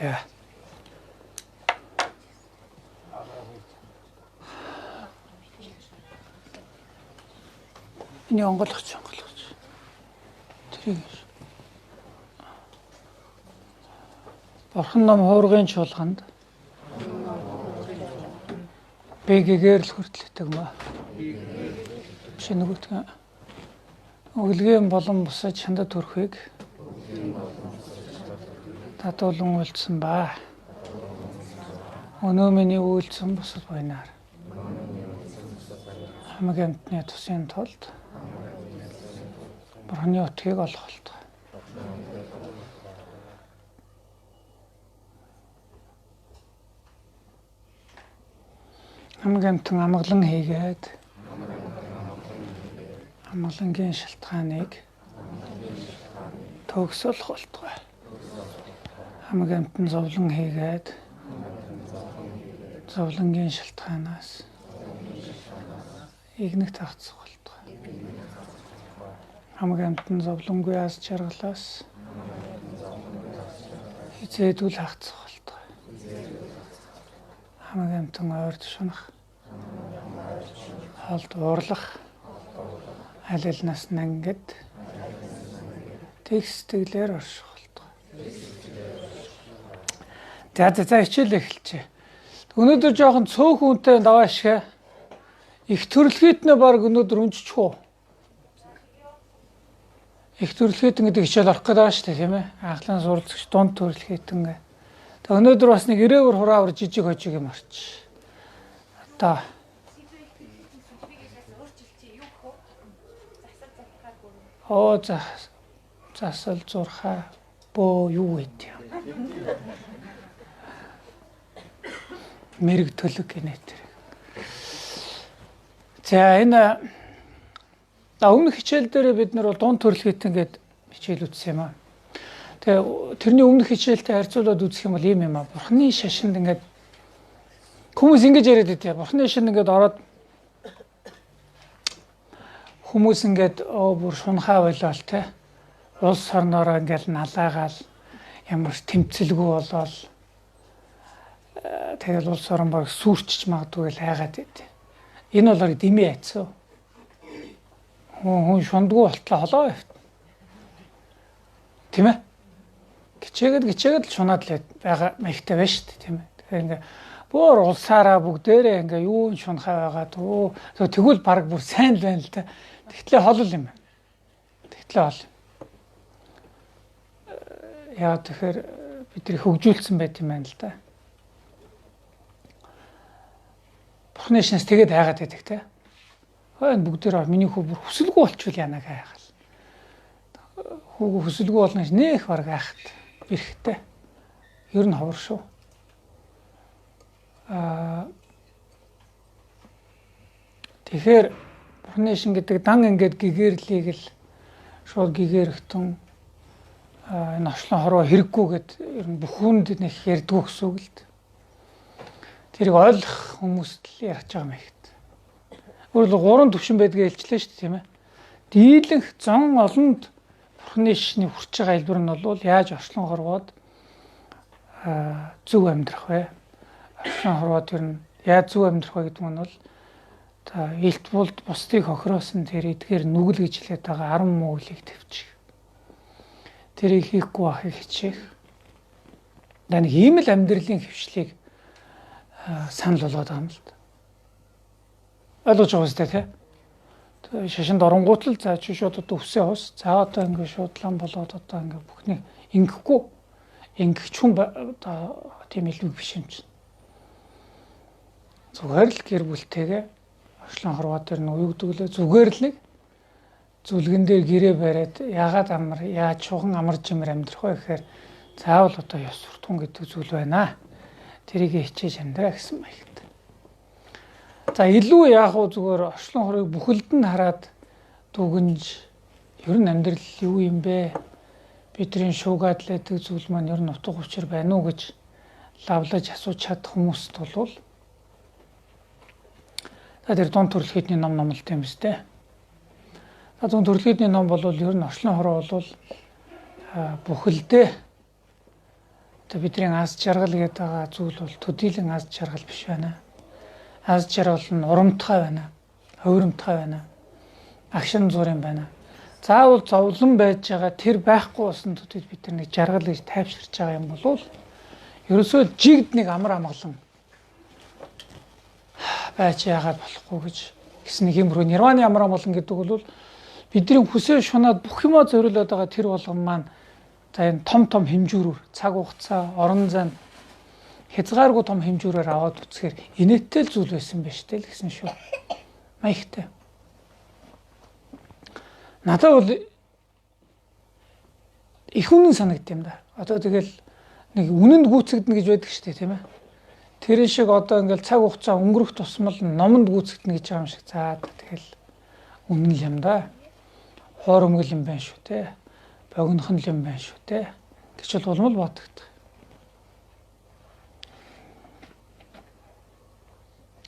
За. Энийг онгойлгоч. Тэрийг. Бурхан ном хуургын чуулганд би гэгэрл хүртэл итгэмээ. Биш нөгөөтгөн өглөгийн болон бусад чандад төрөхийг татуулан үйлдсэн ба. Өнөө миний үйлдсэн бусад буйнаар хамаг амьтны тусын тулд Бурханы утгыг олох болтугай. Хамаг амьтан амгалан хийгээд амгалангийн шалтгааныг төгсөлөх болтугай. Хамаг амьтан зовлон хийгээд зовлонгийн шалтгаанаас игнэгт хагцах болтугай. Хамаг амьтан зовлонгүй аз жаргалаас хизээдүүл хагцах болтугай. Хамаг амьтан ойрд шунах, холд уурлах, аль алнаас нангид тэг сэтгэлээр орших болтугай. За хичээл эхэлжээ. Өнөөдөр жоохон цөөхөн үнтэй даваа ашиг их төрөлхийтнээ баг өнөөдөр үнжчих үү? Их төрөлхийтэн гэдэг хичээл орох гэдэг байгаа шүү дээ, тийм ээ. Анхлан суралцагч дунд төрөлхийтэн гэ. Тэг өнөөдөр бас нэг ирээвэр хураавар жижиг хожиг юм орч. Одоо оо за засал зурхаа бөө юу гэд юм. Мэрэг төлөг гинэ тэр. За энэ өмнөх хичээл дээр бид нар бол дунд төрөлхийтэн гээд хичээл үзсэн юм аа. Тэгээ тэрний өмнөх хичээлтэй харьцуулаад үзэх юм бол ийм юм аа. Бурхны шашинд ингээд хүмүүс ингэж яриад байдیں۔ Бурхны шашинд ингээд ороод хүмүүс ингээд оо бүр шунхаа болол те. Улс орноороо ингээд налаагаал ямар тэмцэлгүй болол тэгэл улс орон баг сүрчж магадгүй л хайгаад байдیں۔ Энэ бол дэмий айцсан. Хүн шундгүй болтлоо холоо явт. Тийм ээ? Гिचээгээд л шунаад л байгаа маягтай байна шүү дээ, тийм ээ. Тэгэхээр ингээ бүр улсаараа бүгдээрээ ингээ юу шунхаа байгаа дөө. Тэгвэл баг бүр сайн л байна л да. Тэгтлээ хол юм байна. Тэгтлээ хол. Яа тэгэхээр бид нар хөгжүүлсэн байт юм байна л да. Бурхны шинээс тэгээд хайгаад байдаг те. Энэ бүгдээр миний хүү бүр хүсэлгүй болчихвол яана хайгаал. Хүүгөө хүсэлгүй болно гэж нэх баг айхт бэрхтэй. Ер нь ховор шүү. Тэгэхээр Бурхны шин гэдэг дан ингээд гэгэрлийг л шууд гэгэрхтэн энэ очлон хорвоо хэрэггүй гэд ер нь бүх хүнд нэг ярьдгүй гэсэн үг л дээ. Тэрийг ойлгох хүмүүст л ярьж байгаа юм ихт. Өөрөлд гурван төвшин байдгийг хэлчлээ шүү дээ, тийм ээ. Дийлэнх зон олонд Бурхны шишний хүрч байгаа хэлбэр нь бол яаж орчлон хорвоод зөв амьдрах вэ? Орчлон хорвоод ер нь яаж зөв амьдрах вэ гэдэг нь бол та илт булд бусдыг хохироосон тэр эдгээр нүгэл гэж хэлээд байгаа 10 мөглийг төвчих. Тэрийг хийхгүй байхыг хичээх. За нэг ийм л амьдралын хөвшлийг санал болгоод байгаа юм л да. Ойлгож байгаа үстэй тий. Шашинд оронгуут л за чи шууд одоо үсээ ус. За одоо ингэ шууд лам болоод одоо ингэ бүхнийг ингэхгүй ингэх хүн одоо тийм илүү биш юм чинь. Зүгээр л гэр бүлтэйгээ орчлон хорвоо дээр нь уюгдөглөө зүгээр л нэг зүлгэн дээр гэрээ бариад яагаад амар яаж чухан амар жимэр амьдрах вэ гэхээр заавал одоо ёс суртахуун гэдэг зүйл байна. Тэрийг хичээж амьдраа гэсэн маягт. За илүү яг уу зүгээр орчлон хорыг бүхэлд нь хараад дүгнж ер нь амьдрал юу юм бэ? Бидний шуугаад л байдаг зүйл маань ер нь утга учир байна уу гэж лавлаж асууж чадах хүмүүст бол за тэр дунд төрөлхийтний ном номлолт юм биз дээ. За дунд төрөлхийтний ном бол ер нь орчлон хороо бол бүхэлдээ Одоо бидний аз жаргал гэдэг байгаа зүйл бол төдийлөн аз жаргал биш байна. Аз жаргал нь урамтгай байна. Хувирамтгай байна. Агшин зур юм байна. Заавал зовлон байж байгаа тэр байхгүй болсон төдийд бид нар нэг жаргал гэж тайвширч байгаа юм бол ерөөсөө жигд нэг амар амгалан байж яагаад болохгүй гэж гэсэн нэг юм рүү нирваны амар амгалан гэдэг бол бидний хүсээ шунаад бүх юмаа зориулаад байгаа тэр болгон маань за энэ том том хэмжүүрээр цаг хугацаа орон зайд хязгааргүй том хэмжүүрээр аваад үзэхээр инээдтэй л зүйл байсан байж тээ л гэсэн шүү. Маягтай. Надад бол их үнэн санагдсан юм да. Одоо тэгэл нэг үнэнд гүйцэгдэнэ гэж байдаг шүү дээ, тийм ээ. Тэр шиг одоо ингээл цаг хугацаа өнгөрөх тусмал номонд гүйцэгдэнэ гэж байгаа юм шиг. За тэгэл үнэн л юм да. Хоор өмгөл юм байна шүү те. Богинохон л юм байна шүү те. Гэж бол улам л бодогдох.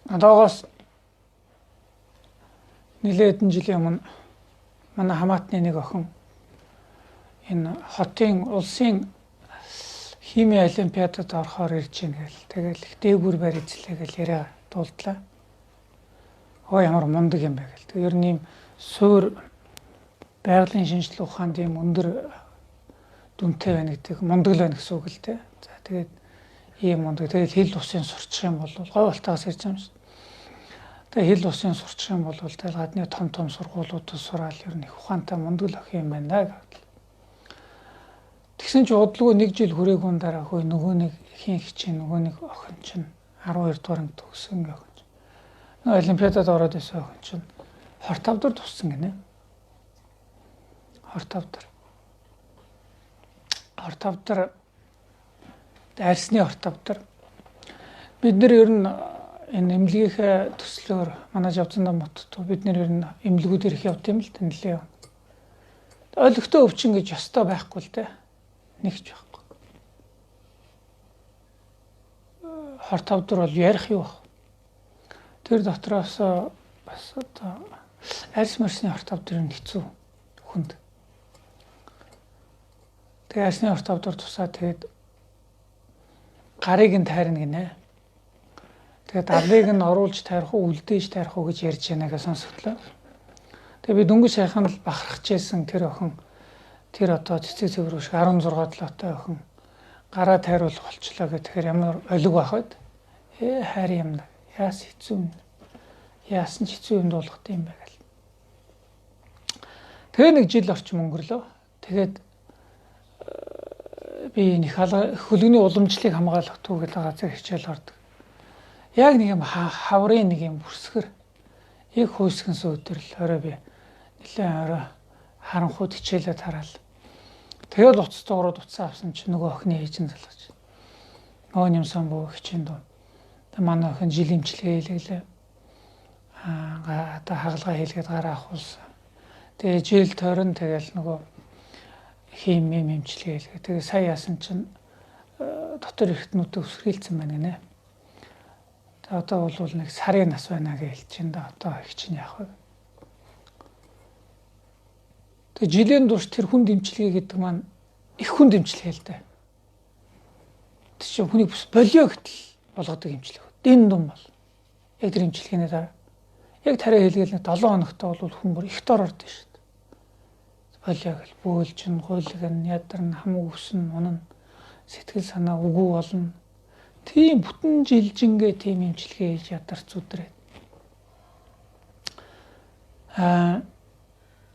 Одоогоос нэлээд хэдэн жилийн өмнө манай хамаатны нэг охин энэ хотын улсын хими олимпиадад орохоор ирж байна гэл. Тэгэл их дээгүүр байр эзлээ гэл яриа дуулдлаа. Өө ямар мундаг юм бэ гэл. Тэг ер нь ийм суур байгалийн шинжилгээ ухаанд ийм өндөр дүнтэй байна гэдэг мундаг л байна гэсэн үг л дээ. За тэгээд ийм мундаг. Тэгэл хэл усын сурчих юм бол гой балтаагаас ирж байгаа юм шүү. Тэгээ хэл усын сурчих юм бол тэгэл гадны том том сургуулиудад сураал ер нь их ухаантай мундаг л охин юм байна гэл. Тэгсэн чи удалгүй нэг жил хүрээгүй дараа хөөе нөгөө нэг хин хичээн нөгөө нэг охин чинь 12 дугаар анги төгссөн охин чинь. Нөгөө олимпиадад ороод исэн охин чинь 25 дор туссан гинэ. 25 дор. 25 дор арсны 25 дор. Бид нэр ер нь энэ эмнэлгийнхээ төслөөр манай Жавцандаа мотт бид нэр ер нь эмнэлгүүдээр их явд юм л тэнлээ. Олигтой өвчин гэж ёстой байхгүй л дээ. Нэг ч байхгүй. 25 дор бол ярих юу вэ? Тэр дотроос бас одоо арьс марсны 25 дор нь хэцүү хүнд. Тэгээ арьсны 25 дор тусаа тэгээд гарыг нь тайрна гинэ. Тэгээд алыг нь оруулж тайрах уу, үлдээж тайрах уу гэж ярьж байна гэж сонсогдлоо. Тэгээ би дөнгөж сайхан л бахархаж байсан тэр охин тэр одоо цэцэг цэвэр шиг 16 7-тай охин гараа тайруулах болчлоо гэх тэгэхээр ямар олиг байх вэ? Хайр юм да. Яас хэцүү юм. Яасан ч хэцүү юм дуулгах юм бэ гэл. Тэгээ нэг жил орчим өнгөрлөө. Тэгээд би нэг хөлгөний уламжлалыг хамгаалах түүх гэдэг газар хичээл ордог. Яг нэг юм хаврын нэг юм бүрсгэр яг хүйсгэнс өдөр л орой би нэлээд орой харанхуйд хичээлээ тараал. Тэгэл уц дуурууд утсаа авсан чинь нөгөө охины ээж нь залгаж. Нөгөө нэмсэн бүү хичээн дүү. Тэг манай охин жил имчилгээ хийлгэлээ. Одоо хагалгаа хийлгээд гараа авахулсан. Тэгээ жил тойрон тэгэл нөгөө хим юм имчилгээ хийлгээ. Тэгээ сая яасан чинь дотор эргэтнүүдэд өсгөрхийлсэн байна гинэ. Тэгээ одоо бол нэг сарын нас байна гэж хэлж чинь да одоо их чинь яах вэ? Тэгээ жилийн турш тэр хүн дэмжлэгээ гэдэг маань их хүн дэмжлэгээ л дээ. Тэр чинь хүнийг бүс болио гэтэл болгодог имчилгээ. Дэн дун бол. Яг тэр имчилгээний дараа. Яг тариа хийлгээл нэг 7 хоногтой бол хүн бүр их дор ордон шүү дээ. Болио гэл бөөлжин, гуйлгэн, ядарна, хам өвсөн, унана. Сэтгэл санаа үгүй болно. Тийм бүтэн жилжингээ тийм имчилгээ хийж ядарч зүдрээ.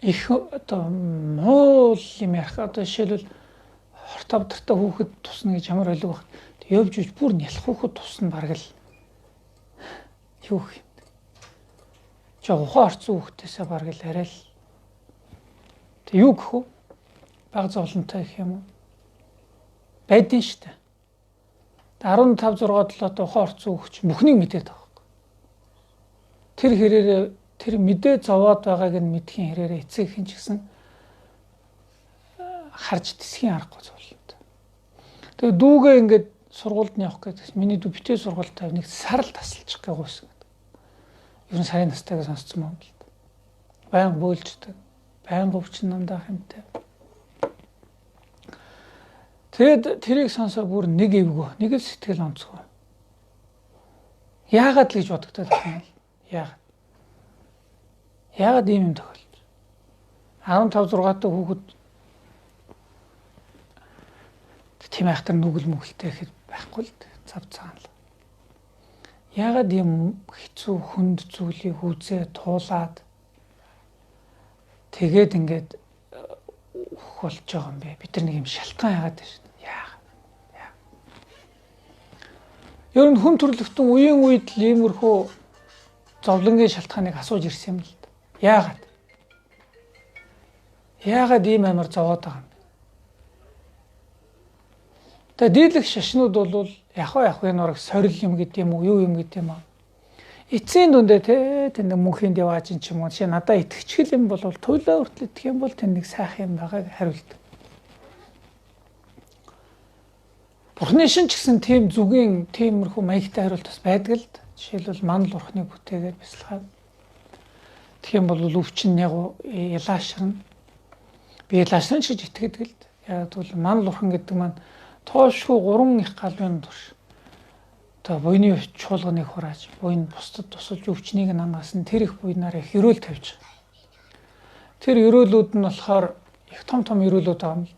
Их одоо муу юм ярих одоо жишээлбэл хорт авдартай хүүхэд тусна гэж ямар ойлго баг. Явж үж бүр нялх хүүхэд тусна бараг л юу гэх юм. Чи ухаан орцсон хүүхдээсээ бараг л арай л тэг юу гэх вэ? Баг зовлонтой гэх юм уу? Байдэн штэ. 15 6 7-д ухаан орцсон хүүхд чинь бүхнийг мэдээд байгаа байхгүй. Тэр хэрээрээ тэр мэдээ зовоод байгааг нь мэдхийн хэрээрээ эцэг хэн ч гэсэн харж тэсхийн аргагүй зовлонтой. Тэгээ дүүгээ ингээд сургуульд нь явах гэдэг. Миний дүү битээ сургуульд тавь нэг сар л тасалчих гээ гуйсан гэдэг. Ер нь сарын настайг сонсцсон юм л да. Баян бөөлждөг. Баян өвчин намдаах юмтай. Тэгэд тэрийг сонсоо бүр нэг эвгүй, нэг л сэтгэл онцгой. Яагаад л гэж бодогдоод байна л. Яагаад? Яагаад ийм юм тохиолдож? 15 6 та хүүхэд тийм айхтар нүгэл мүгэлтэй гэхэд байхгүй л цав цагаан л. Яагаад ийм хэцүү хүнд зүйлийг үзээ туулаад тэгээд ингээд өөх болж байгаа юм бэ? Бид нар нэг юм шалтгаан яагаад байна шүү дээ. Яагаад? Яа. Ер нь хүн төрөлхтөн үеийн үед л иймэрхүү зовлонгийн шалтгааныг асууж ирсэн юм л да. Яагаад? Яагаад ийм амар зовоод байгаа юм бэ? Тэгээ дийлэх шашнууд бол яг яг энэ ураг сорил юм гэдэг юм уу, юу юм гэдэг юм аа. Эцсийн дүндээ те тэнд мөнхийн деваажин ч юм уу жишээ надаа итгэчгэл юм бол туйлаа хүртэл итгэх юм бол тэнд нэг сайхан юм байгааг хариулдаг. Бурхны шин ч гэсэн тийм зүгийн тиймэрхүү маягтай хариулт бас байдаг л да. Жишээлбэл манал бурхныг бүтээгээд бясалгаад тэгэх юм бол өвчин яг ялаашрна. Би ялаашрна гэж итгэдэг л да. Яг тэгвэл манал бурхан гэдэг маань тоошгүй гурван их галвын турш одоо буйны чуулганыг хурааж, буйн бусдад тусалж өвчнийг нь ангасан тэр их буйнаар их ерөөл тавьж байгаа. Тэр ерөөлүүд нь болохоор их том том ерөөлүүд байгаа юм л.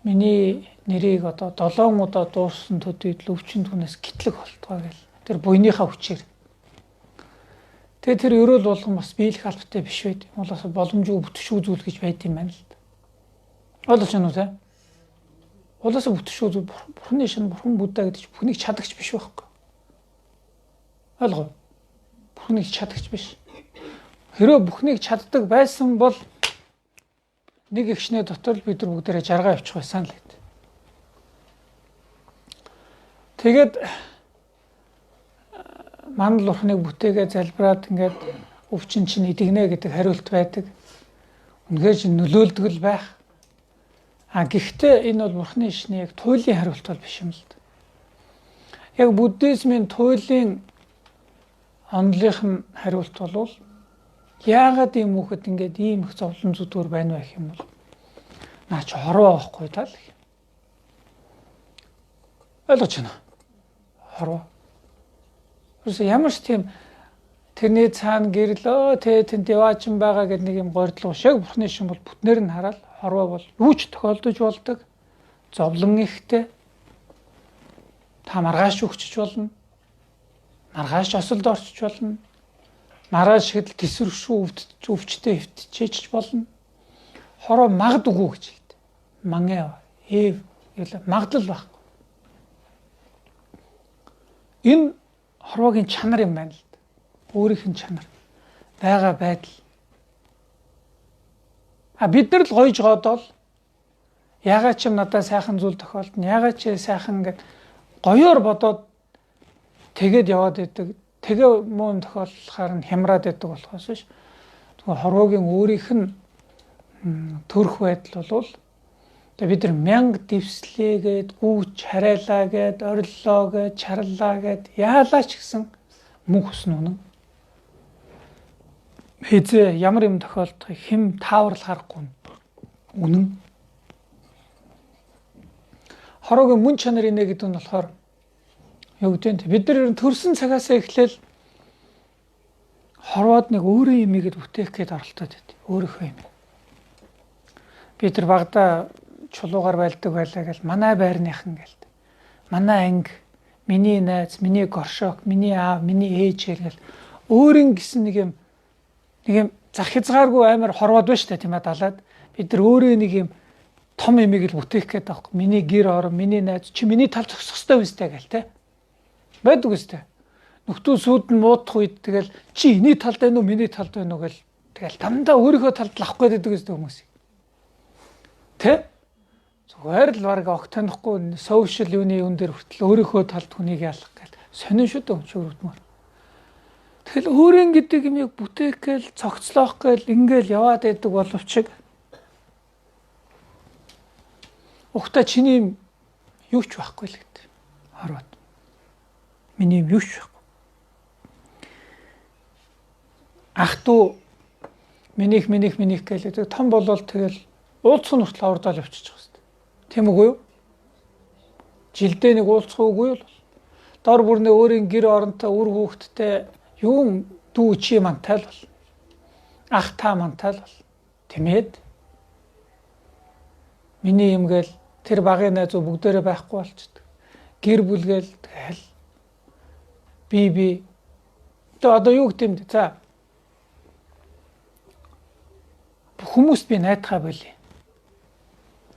Миний нэрийг одоо 7 удаа дууссан төдийд л өвчин түүнээс гитлэг болтгоо гэл. Тэр буйныхаа хүчээр. Тэгээ тэр ерөөл болгон бас биелэх албатай биш байд. Юм бол бас боломжгүй бүтшүү зүйл гэж байд юм байна л. Ойлгож байна уу те? Улаасаа бүтшүү зүйл бурхны шин бурхан будда гэдэг чинь бүхнийг чадагч биш байхгүй. Ойлгов. Бүхнийг чадагч биш. Хэрвээ бүхнийг чаддаг байсан бол нэг эгшнээ дотор л бид нар бүгдээрээ жаргаа явчих байсан л гэд. Тэгээд манал бурхныг бүтээгээ залбираад ингээд өвчин чинь идэгнэ гэдэг хариулт байдаг. Үнэхээр ч нөлөөлдөг л байх. А гэхдээ энэ бол бурхны шний яг туйлын хариулт бол биш юм л да. Яг буддизмын туйлын онлынх нь хариулт бол яагаад ийм хүүхэд ингээд ийм их зовлон зүдгүүр байна вэ гэх юм бол наа чи хорвоо байхгүй даа л гэх. Ойлгож байна уу? Хорвоо. Тэрс ямар ч тийм тэрний цаана гэрлөө тэ тэнд яваачин байгаа гэдэг нэг юм гордлого шиг бурхны шин бол бүтнээр нь хараад хорвоо бол юу ч тохиолдож болдог. Зовлон ихтэй. Та маргааш өгчөж болно. Маргааш осолд орчиж болно. Маргааш ихэд тэсвэршүү өвчтөй өвтчээч болно. Хороо магадгүй гэж хэлдэг. Мангэ эв гэл магадлал байхгүй. Энэ хорвоогийн чанар юм байна л да. Өөрийнх нь чанар. Байгаа байдал. А бид нар л гойж гоодол ягаад ч юм надад сайхан зүйл тохиолдно. Ягаад ч сайхан гэд гоёор бодоод тэгээд яваад идэг. Тэгээ муу юм тохиолдлохаар нь хямраад идэг болохоос биш. Тэгэхээр хорвоогийн өөрийнх нь төрөх байдал бол тэгээ бид нар мянга дэвслээгээд гүйч харайлаа гэд ориллоо гэд чарлаа гэд яалаа ч гэсэн мөнх хүснэ үнэн. Хэзээ ямар юм тохиолдохыг хэм тааварлах аргагүй үнэн. Хороогийн мөн чанар инэ гэдэг нь болохоор юу гэдэг нь бид нар ер нь төрсэн цагаасаа эхлээл хорвоод нэг өөрийн юмыг бүтээх гээд оролдоод байд. Өөрийнхөө юм. Бид нар багада чулуугаар байлдаг байлаа гэл манай байрныхан гэлд. Манай анги, миний найз, миний горшок, миний аав, миний ээж гэл өөрийн гэсэн нэг юм зах хязгааргүй амар хорвоод байна шүү дээ тийм ээ далаад бид нар өөрөө нэг юм том юмыг л бүтээх гээд байгаа. Миний гэр орон, миний найз чи миний тал зогсох ёстой биз дээ гэл те. Байдаг үстэй. Нөхдөө сүйд нь муудах үед тэгэл чи энэний талд байна уу, миний талд байна уу гэл тэгэл дандаа өөрийнхөө талд л авах гээд байдаг үстэй хүмүүс. Тэ? Зүгээр л баг огт танихгүй сошиал юуны юун дээр хүртэл өөрийнхөө талд хүнийг ялах гэл сонин шүү дээ шүрвдмөр. Тэгэл өөрийн гэдэг юмыг бүтээх гээл цогцлоох гээл ингээл яваад байдаг боловч ухта чиний юм юу ч байхгүй л гэдэг. Хорвоод. Миний юм юу ч байхгүй. Ах トゥ минийх минийх минийх гэлээ том болол тэгэл уулзах нь хүртэл ордоол явчихж байгаа хэвээр. Тийм үгүй юу? Жилдээ нэг уулзах үгүй л дор бүрнээ өөрийн гэр оронтой, үр хүүхэдтэй юун дүү чи мантай л бол. Ах та мантай л бол. Тэмээд миний юм гээл тэр багын найзуу бүгдээрээ байхгүй болчдөг. Гэр бүлгээл тэгэл би одоо юу гэдэм бэ? За хүмүүст би найдахаа болий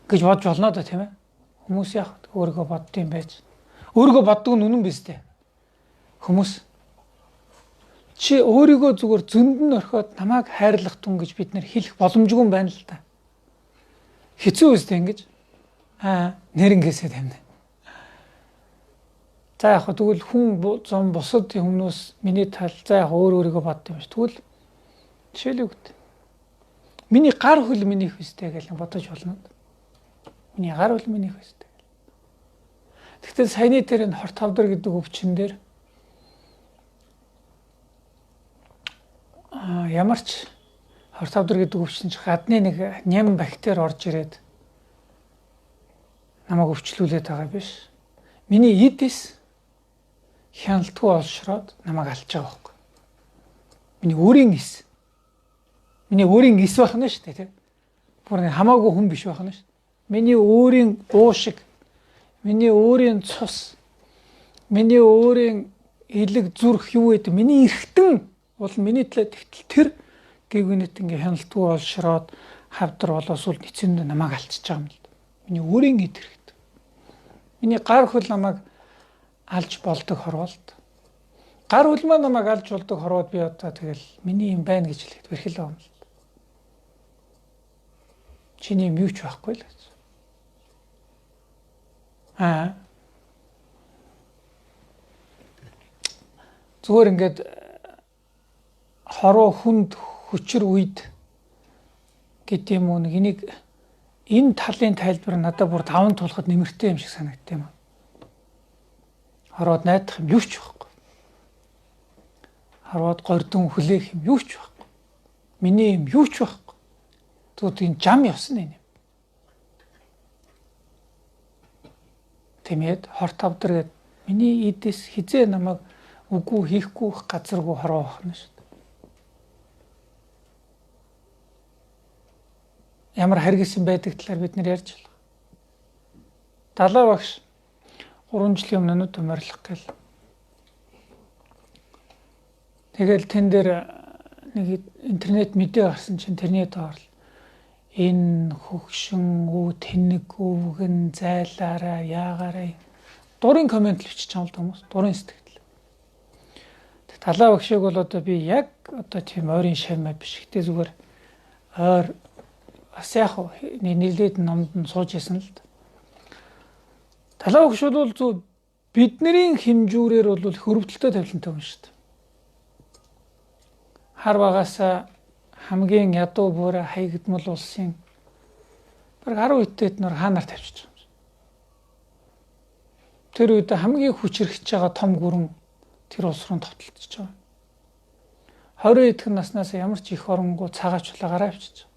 гэж бодж болно доо, тийм ээ. Хүмүүс яг өөрийгөө боддсон байж. Өөрийгөө боддог нь үнэн биз дээ. Хүмүүс чи өөрийгөө зүгээр зөнд нь орхиод намайг хайрлах тун гэж бид нэр хэлэх боломжгүй юм байна л та. Хэцүү үстэй ингэж. Аа, нэрнгээсээ тавина. За яг тэгвэл хүн зам бусад хүмүүс миний тал за яг өөрийгөө бодд юм шиг. Тэгвэл жишээлбэл үгт. Миний гар хөл минийх өстэй гэж бодож болно. Миний гар хөл минийх өстэй. Тэгтэл саяны тэр энэ хорт хавдар гэдэг өвчин дээр ямар ч хорт хавдар гэдэг өвчин ч гадны нэг ням бактери орж ирээд намайг өвчлүүлээд байгаа биш. Миний эд эс хяналтгүй олшроод намайг алж байгаа байхгүй. Миний өөрийн эс. Миний өөрийн эс байх нь шүү дээ, тийм. Бүр нэг хамаагүй хүн биш байх нь шүү. Миний өөрийн уушиг, миний өөрийн цус, миний өөрийн элэг зүрх юу гэдэг миний эргэтэн бол миний төлөө тэгтэл тэр гэгүнэт ингээ хяналтгүй олшроод хавдар болоо сүлд эцэнд намайг алчиж байгаа юм л. Миний өөрийн эд хэрэгт. Миний гар хөл намайг алж болдог хорволт. Гар хөл маань намайг алж болдог хорвоод би одоо тэгэл миний юм байна гэж хэлэхэд бэрхэл байгаа юм л. Чиний юм юу ч байхгүй л гэж. Аа. Зүгээр ингээд хороо хүнд хүчэр үед гэдэг юм уу нэг энийг энэ талын тайлбар надад бүр даван туулахад нэмэртэй юм шиг санагдсан юм. Хороод найдах юм юу ч байхгүй. Хороод гордон хүлээх юм юу ч байхгүй. Миний юм юу ч байхгүй. Тэгвэл энэ жам явсан энэ юм. Тэмээд хорт хавдар гээд миний эдээс хизээ намайг үгүй хийхгүй газаргүй хороо байх нь шүү дээ. Ямар харгисан байдаг талаар бид нэр ярьж байна. Далаа багш 3 жилийн өмнө нүд морилох гэл. Тэгэл тэн дээр нэг интернет мэдээ гарсан чинь тэрний доор л энэ хөгшин үү тэнэг өвгөн зайлаараа яагаараа дурын комент л бичиж байгаа л хүмүүс дурын сэтгэл. Талаа багшиг бол одоо би яг одоо тийм ойрын шавмаа биш. Гэтэ зүгээр ойр бас яг нэлээд номд нь сууж исэн л. Талаа багш бол зөв бидний хэмжүүрээр бол хөрөвдөлтөй тавилантай хүн шүү дээ. Хар багаасаа хамгийн ядуу буурай хаягдмал улсын бараг 10 үетэд нөр хаанаар тавьчих юм. Тэр үед хамгийн хүчрхэж байгаа том гүрэн тэр улс руу товтлцож байгаа. 20 эдхэн наснаас ямар ч их оронгуу цагаачлаа гараа авчиж.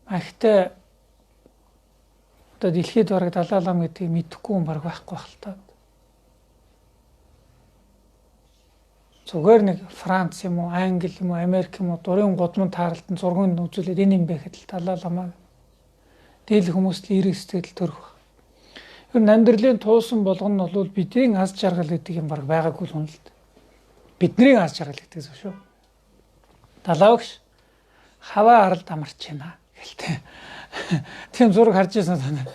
Ахтай одоо дэлхийд бараг Далай лам гэдгийг мэдэхгүй хүн бараг байхгүй байх л та. Зүгээр нэг Франц юм уу, Англи юм уу, Америк юм уу дурын гудмын тааралтан зургийг үзүүлээд энэ юм бэ гэхэд л Далай ламаа дийлэх хүмүүст л эрэг сэтгэл төрөх. Ер нь амьдралын туусан болгоно нь бол бидний аз жаргал гэдэг юм баг байгаагүй л хүн л. Бидний аз жаргал гэдэг зүйл шүү. Далай багш хаваа аралд амарч байна гэлтэй. Тийм зураг харж ирсэн санаа.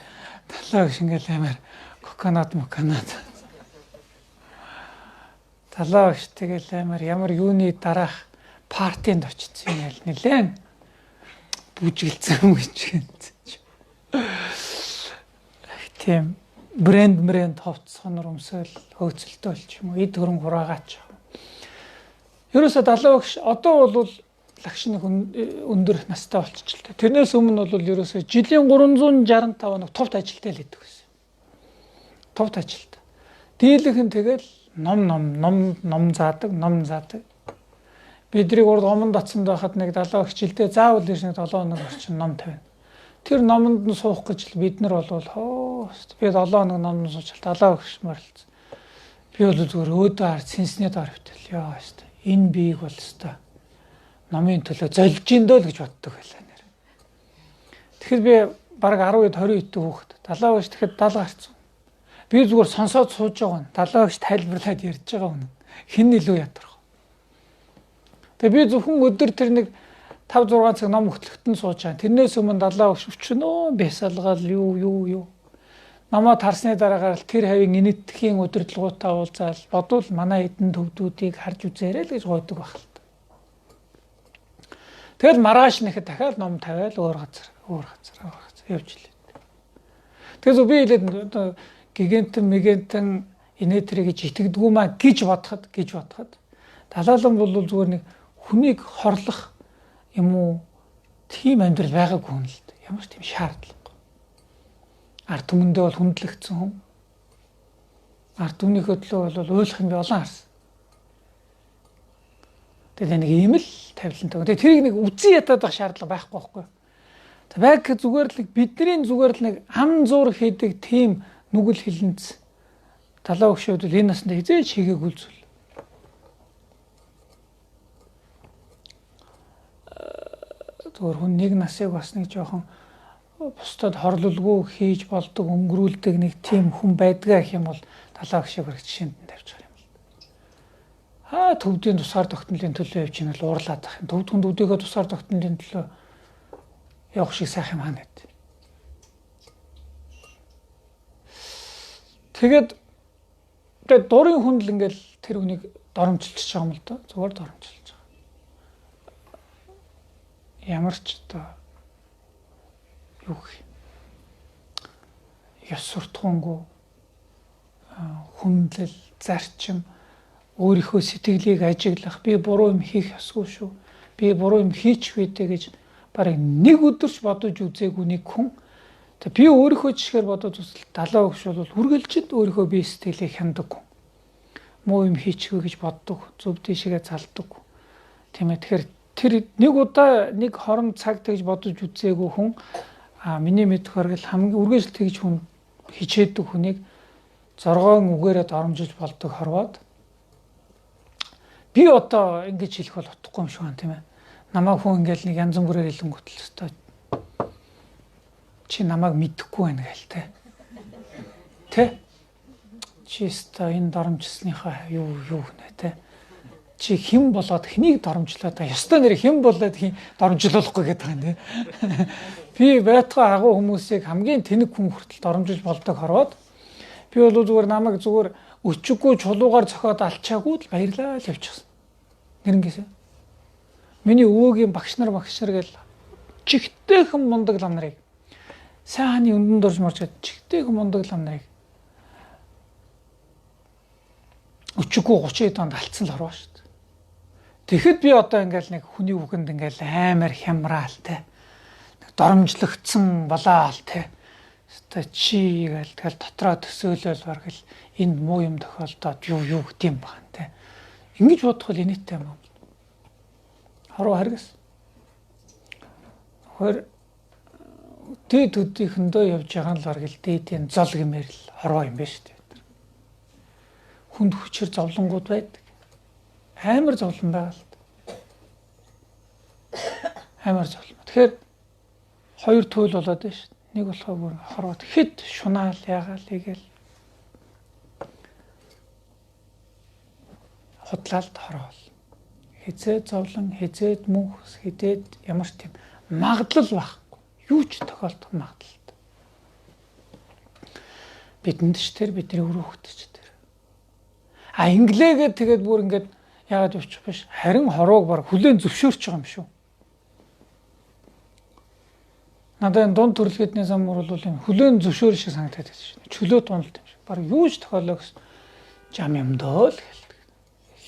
Далай багш ингээл амар коконат моконат. Далай багш тэгэл амар ямар юуны дараах партинд очсон юм ял нэлээд бүжгэлцэн юм гэж байна. Тийм брэнд ховц сонор өмсөөл хөөцөлтөө болч юм уу эд хөрөнгө хураагаач. Ерөөсө далай багш одоо бол лагш нэг өндөр настай болчихлоо. Тэрнээс өмнө бол ерөөсө жилийн 365 хоног товт ажилтай л байдаг байсан. Товт ажилтай. Дийлэх нь тэгэл ном ном ном ном заадаг, ном заадаг. Бидрийг урд гомон татсан байхад нэг далай багш жилдээ заавал ирж нэг 7 хоног орчин ном тавина. Тэр номонд нь суух гэж л бид нар бол хоо би 7 хоног номонд сууж далаа өгш морилцсон. Би бол зүгээр өөдөө хар сэнсний доор хөвтөл. Яа өстой. Энэ биеийг бол өстой. Номын төлөө золж ин дөө л гэж боддог байлаа нэр. Тэгэхээр би бараг 10 20 хэдэн хүүхэд далаа өгш тэгэхэд 70 гарцсан. Би зүгээр сонсоод сууж байгаа нь далаа өгш тайлбарлаад ярьж байгаа хүн. Хэн илүү ядарх. Тэгээ би зөвхөн өдөр тэр нэг 5 6 цаг ном хөтлөхтөн сууж байгаа. Тэрнээс өмнө далаа өгш өчнөө бясалгал юу юу юу. Намаа тарсны дараагаар л тэр хавийн энэтхийн удирдлагуудтай уулзаал бодвол манай эдэн төвдүүдийг харж үзээрэй л гэж гойдог байх л та. Тэгэл маргааш нэхэд дахиад ном тавиал өөр газар, өөр газар, өөр газар явж лээ. Тэгэхээр би хэлээд одоо гигантэн мегантэн инээтрэ гэж итгэдэггүй маа гэж бодоход далаалан бол зүгээр нэг хүнийг хорлох юм уу тийм амьдрал байгаагүй хүн л дээ. Ямар ч тийм шаардлагагүй. Ард түмэндээ бол хүндлэгдсэн хүн. Ард түмнийхөө төлөө бол уйлах юм би олон харсан. Тэгээд нэг ийм л тавилантай. Тэгээд тэрийг нэг үзэн ятаад байх шаардлага байхгүй байхгүй. Тэг байг зүгээр л бидний зүгээр л нэг ам зуур хийдэг тийм нүгэл хилэнц далаа өгшөөд л энэ насанд хизээч хийгээгүй зүйл. Зүгээр хүн нэг насыг бас нэг жоохон бусдад хорлолгүй хийж болдог, өнгөрүүлдэг нэг тийм хүн байдгаа гэх юм бол далаа өгшөөг бараг жишээнд нь тавьчих юм л. Аа төвдийн тусгаар тогтнолын төлөө явж ийн л уурлаад байх юм. Төвд хүн төвдийнхөө тусгаар тогтнолын төлөө явах шиг сайхан юм хаана байд. Тэгээд тэгээд дурын хүн л ингээл тэр хүнийг доромжилж байгаа юм л доо. Зүгээр доромжилж байгаа. Ямар ч одоо юу гэх юм. Ёс суртахуунгүй хүндлэл, зарчим, өөрийнхөө сэтгэлийг ажиглах, би буруу юм хийх ёсгүй шүү. Би буруу юм хийчихвээ дээ гэж бараг нэг өдөрч бодож үзээгүй нэг хүн. Тэг би өөрийнхөө жишгээр бодож үзэл далаа өгш бол үргэлжид өөрийнхөө бие сэтгэлийг хяндаг хүн. Муу юм хийчихвээ гэж боддог, зөв тийшээгээ залдаг. Тийм ээ. Тэгэхээр тэр нэг удаа нэг хорон цаг тэгж бодож үзээгүй хүн миний мэдэх бараг л хамгийн үргэлж тэгж хүн хичээдэг хүнийг зоргоон үгээрээ доромжилж болдог хорвоод би одоо ингэж хэлэх бол утгагүй юм шиг байна тийм ээ. Намайг хүн ингээл нэг янз бүрээр хэлэнгүүтэл өстой чи намайг мэдэхгүй байна гээл те. Тэ? Чи өстой энэ доромжсныхаа юу юу гэнэ те. Чи хэн болоод хэнийг доромжлоод байгаа? Ёстой нэр хэн болоод хин доромжлуулахгүй гэдэг юм те. Би байтугай агуу хүмүүсийг хамгийн тэнэг хүн хүртэл доромжилж болдог хорвоод би бол зүгээр намайг зүгээр өчиггүй чулуугаар цохиод алчаагүй л баярлаа л явчихсан. Нэрнгээсээ. Миний өвөөгийн багш нар гэл чигтэйхэн мундаг лам нарыг сайхны өндөнд орж морж чигтэйхэн мундаг лам нарыг өчиггүй 30 онд алдсан л хорвоо шүү дээ. Тэгэхэд би одоо ингээл нэг хүний үгэнд ингээл амар хямраал те. Доромжлогдсон болоол те. Өстой чи гээл тэгэл дотроо төсөөлөл бараг л энд муу юм тохиолдоод юу юу гэдэм бахан те. Ингэж бодох бол инээдтэй юм. Хороо харгас. Хөр дээд төдийхөндөө явж байгаа нь л бараг л дээдийн зол гэмээр л хорвоо юм байна шүү дээ. Хүнд хүчээр зовлонгууд байдаг. Амар зовлон байгаа л. Амар зовлон. Тэгэхээр хоёр туйл болоод байна шүү. Нэг болохоор бүр хорвоод хэд шунаал ягаал игээл худлаалд хороол. Хизээ зовлон, хизээд мөнх, хизээд ямар ч тийм магадлал байхгүй. Юу ч тохиолдох магадлалтай. Бидэнд ч тэр бидний үр хөвгт ч тэр. А инглээгээд тэгээд бүр ингээд яагаад явчих биш. Харин хорвоог баг хүлээн зөвшөөрч байгаа юм шүү. Надад энэ дунд төрөлхөдний зам бол юм хүлээн зөвшөөр шиг санагдаад байсан шин. Чөлөө дундалт юм шиг. Бараг юу ч тохиолоо гэсэн жам юм дөө л гэлдэг.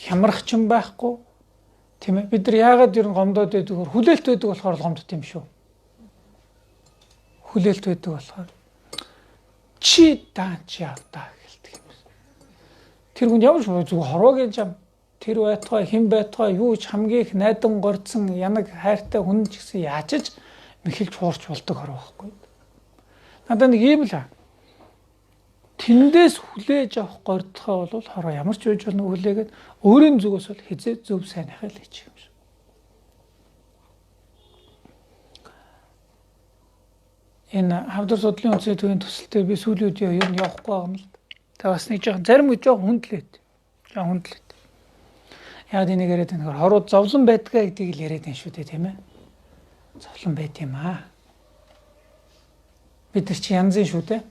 Хямрах ч юм байхгүй. Тийм ээ. Бид нар яагаад ер нь гомдоод байдаг вэ? Хүлээлт байдаг болохоор л гомдд юм шүү. Хүлээлт байдаг болохоор чи даан чи явдаа гэлдэг юм. Тэр хүн ямар ч зүгээр хорвоогийн жам тэр байтугай хэн байтугай юу ч хамгийн их найдан гордсон янаг хайртай хүн ч гэсэн яаж ч Мэхэлж хуурч болдог хороо байхгүй. Надад нэг ийм л тэндээс хүлээж авах гордохоо бол хороо ямар ч байж болно хүлээгээд өөрийн зүгээс бол хизээ зөв сайнхаа л хийчих юм шиг. Энэ хавдар судлалын үндэсний төвийн төсөлтөөр би сүүлийн үед ер нь явахгүй байгаа юм л. Тэгээ бас нэг жоохон зарим үе жоохон хүндлээд. Жоохон хүндлээд. Яг энийг яриад байна гэхээр хоруу зовлон байдгаа гэдгийг л яриад байна шүү дээ, тийм ээ. Зовлон байт юм аа. Бид нар чи янзын шүү дээ.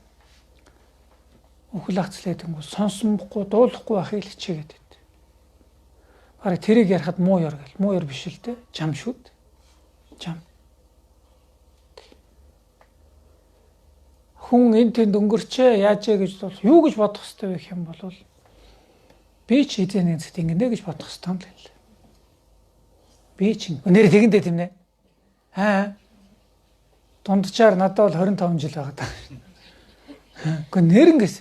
Үхэл агцлаа гэнгүүт сонсомгүй, дуулахгүй байхыг л хичээгээд байд. Бараг тэрийг ярихад муу ёр гэл. Муу ёр биш л дээ. Жам шүү дээ. Жам. Хүн энэ тэнд өнгөрчээ яажээ гэж бол юу гэж бодох ёстой вэ гэх юм бол би ч эзэн нэгэн цагт ингэнэ гэж бодох ёстой юм л. Би ч нэр тэгэндээ тийм нэ. Аа. Дунджаар надад бол 25 жил байгаа даа. Гэхдээ нэрнгээс.